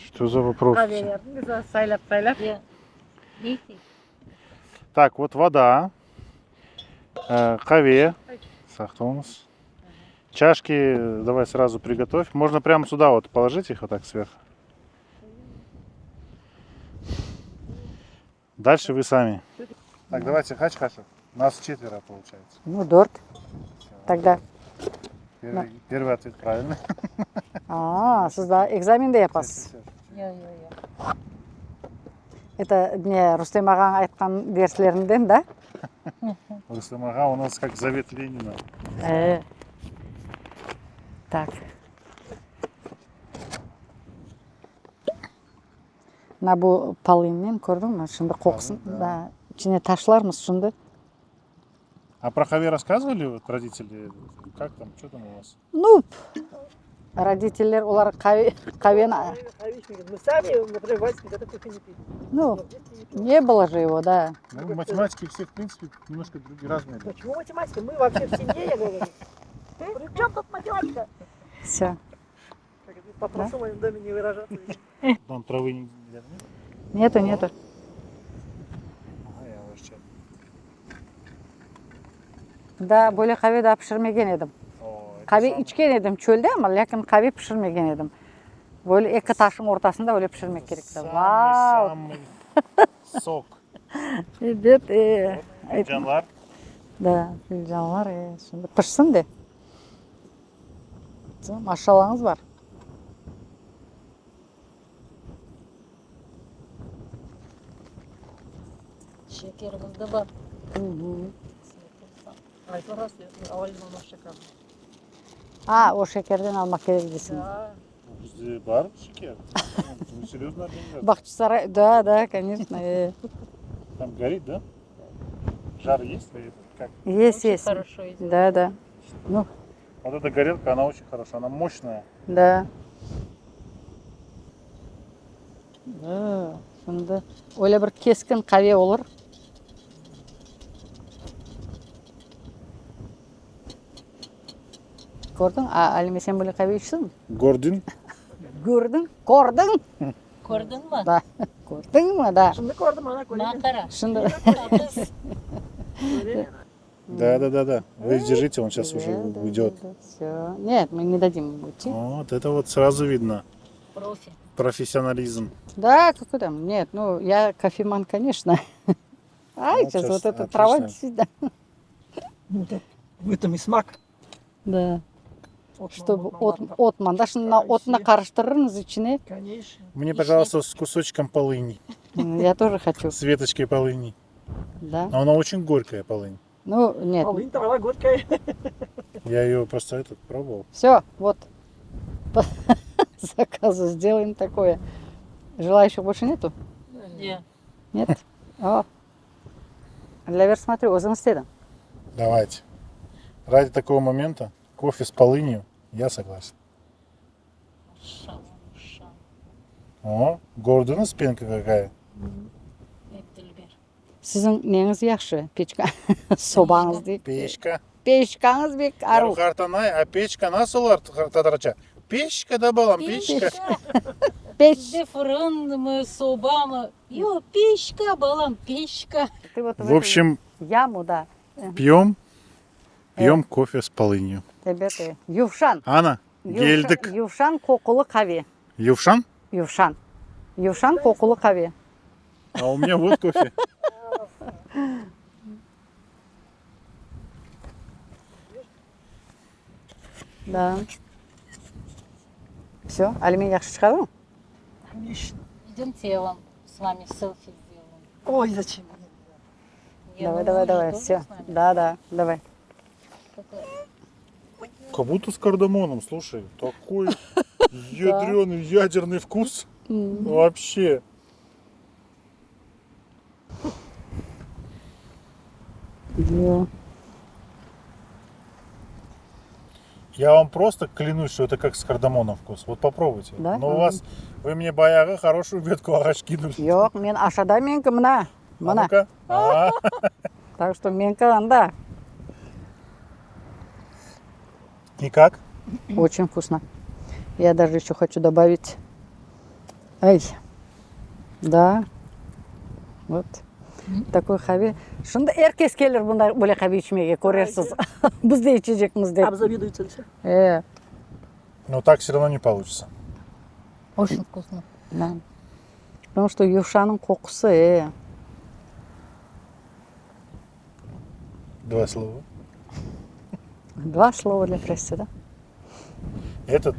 Что за вопрос? Saylap saylap. Я- Видите? Так, вот вода. Э, Qave. Sağ oluñız. Чашки э, давай сразу приготовь. Можно прямо сюда вот положить их вот так сверху. Дальше вы сами. Так, давайте qaç qaşıq. Нас четверо получается. Ну, dört. Тогда. Первый, первый ответ правильный. А, siz daa экзамен de yapasız. Yoq, yoq, yoq. Это ne Rustem ağañ aytqan derslerinden, да? Рустем ağa у нас как завет Ленина. Э. Так. Mına bu polınnen kördiñmi? Şimdi qoqusın, да. да, içine taşlarmız şimdi. А про qave рассказывали вот родители? Как там, что там у вас? Ну, родителler olar qave, qaveni, Мы сами, например, Васька, никогда кофе не пили. ну, Но в детстве не пили. не было же его, да. Ну, математики все, в принципе, немножко другие разные. Почему математика? Мы вообще в семье, я говорю. При чем тут математика? Все. Как это, Попрошу в моем доме не выражаться. Там травы нигде нет? Нету, нету. Ага, я уже чай. Да, böyle qave daa pişirmegen edim. О, это Qave самый- içken edim çölde, amma lâkin qave pişirmegen edim. Böyle eki taşnıñ ortasında öyle pişirmek kerek. Самый, Vau! самый сок. Ebet, e, Fincanlar. Да, filcanlar, e, şimdi pişsin de. Maşallañız bar. Şekerimiz de bar. А это раз, я мама şeker. A, o şekerden almaq kerek deysiñ. Да. Bizde bar şeker. Ну, серьезно организация. Bağçasaray, да, да, конечно. э. Там горит, да? Жар есть? или Как? Есть, Очень есть. хорошо идет. Да, да. Ну, Вот эта горелка, она очень хорошая, она мощная. да. Да, şimdi öyle bir keskin qave olur. Kördiñ? A, Alime, sen böyle qave içtiñmi? Гордин. Kördiñ? Kördiñ? Kördiñmi? Да. Kördiñmi? Да. Şimdi kördim, ana kördim. Maña qara. Şimdi Да, да, да, да. Вы держите, он сейчас уже уйдет. Все. Нет, мы не дадим ему уйти. Вот это вот сразу видно. Профи. Профессионализм. Да, какой там? Нет, ну я кофеман, конечно. Ай, Ну, сейчас сейчас вот эта трава отлично. действительно. Ну, так В этом и смак. Да. Otman, Чтобы otman ot, otman. Да, şimdi otnı qarıştırırmız içine. Конечно. Мне, пожалуйста, с кусочком полыни. Я тоже хочу. С веточкой полыни. Да. Но она очень горькая, полынь. Ну, нет. Полынь трава горькая. Я ее просто этот пробовал. Все, вот. По заказу сделаем такое. Желающих больше нету? Нет. Нет? О. Dilâver, смотри, özüñ istediñ. Давайте. Ради такого момента кофе с полынью я согласен. O, kördiñiz пенка какая? Siziñ neñiz yahşı, peçka, sobañız dey. Peçka. Peçkañız bek aruv. Qartanay, a peçka nasıl olar tatarca? Peçka da balam, peçka. Peç. Bizde fırınmı, sobamı? Yoq, peçka, balam, peçka. Ты вот В общем, яму, да. пьем, пьем кофе с полынью. Ebet, yuvşan. Ana, keldik. Yuvşan qoqulı qave. Yuvşan? Yuvşan. Yuvşan qoqulı qave. A u menya vot kofe. Da. Vse, Alime yahşı çıqardımı? Отлично. Идемте, я вам с вами селфи сделаю. Ой, зачем мне? Не, Давай, ну давай, вы же давай, тоже все. с нами. Да, да, давай. Какая- Как будто с кардамоном, слушай. Такой ядреный, ядерный вкус. Вообще. Yo. Я вам просто клянусь, что это как с кардамоном вкус. Вот попробуйте. Да? Но у вас, вы мне bayağı хорошую ветку ağaç кинули. Yoq, men aşağıda meñki mına. А Mına. ну-ка. А, Так что meñki anda. И как? Очень вкусно. Я даже еще хочу добавить. Ай. Да. Вот. Такой qave. Şimdi er kes kelir bunda böyle qave içmege, körersiz. Biz de içecekmiz dep. Обзавидуются все. E, Но так все равно не получится. Очень вкусно. да. Потому что yuvşannıñ qoqusı, e. Два слова. Два слова для прессы, да? Этот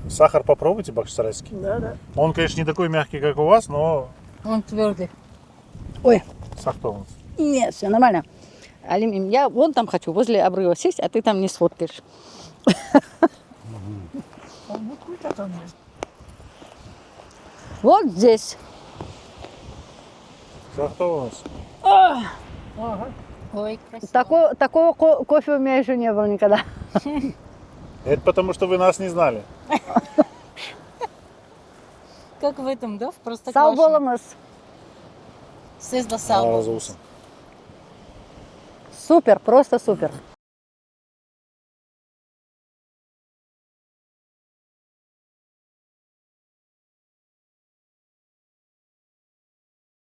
сахар попробуйте, бахчисарайский. Да, да. Он, конечно, не такой мягкий, как у вас, но Он твердый. Ой, сахар нет, все нормально. Алим, я вон там хочу, возле обрыва сесть, а ты там не сфоткаешь. Он ну, круто там есть. Вот здесь. Сахар у нас. Ага. Ой, красиво. Такого, такого ко- кофе у меня еще не было никогда. Это потому, что вы нас не знали. Как в этом, да, в Sağ Простоквашино? oluñız. Siz de sağ Allah razı olsun. Супер, просто супер.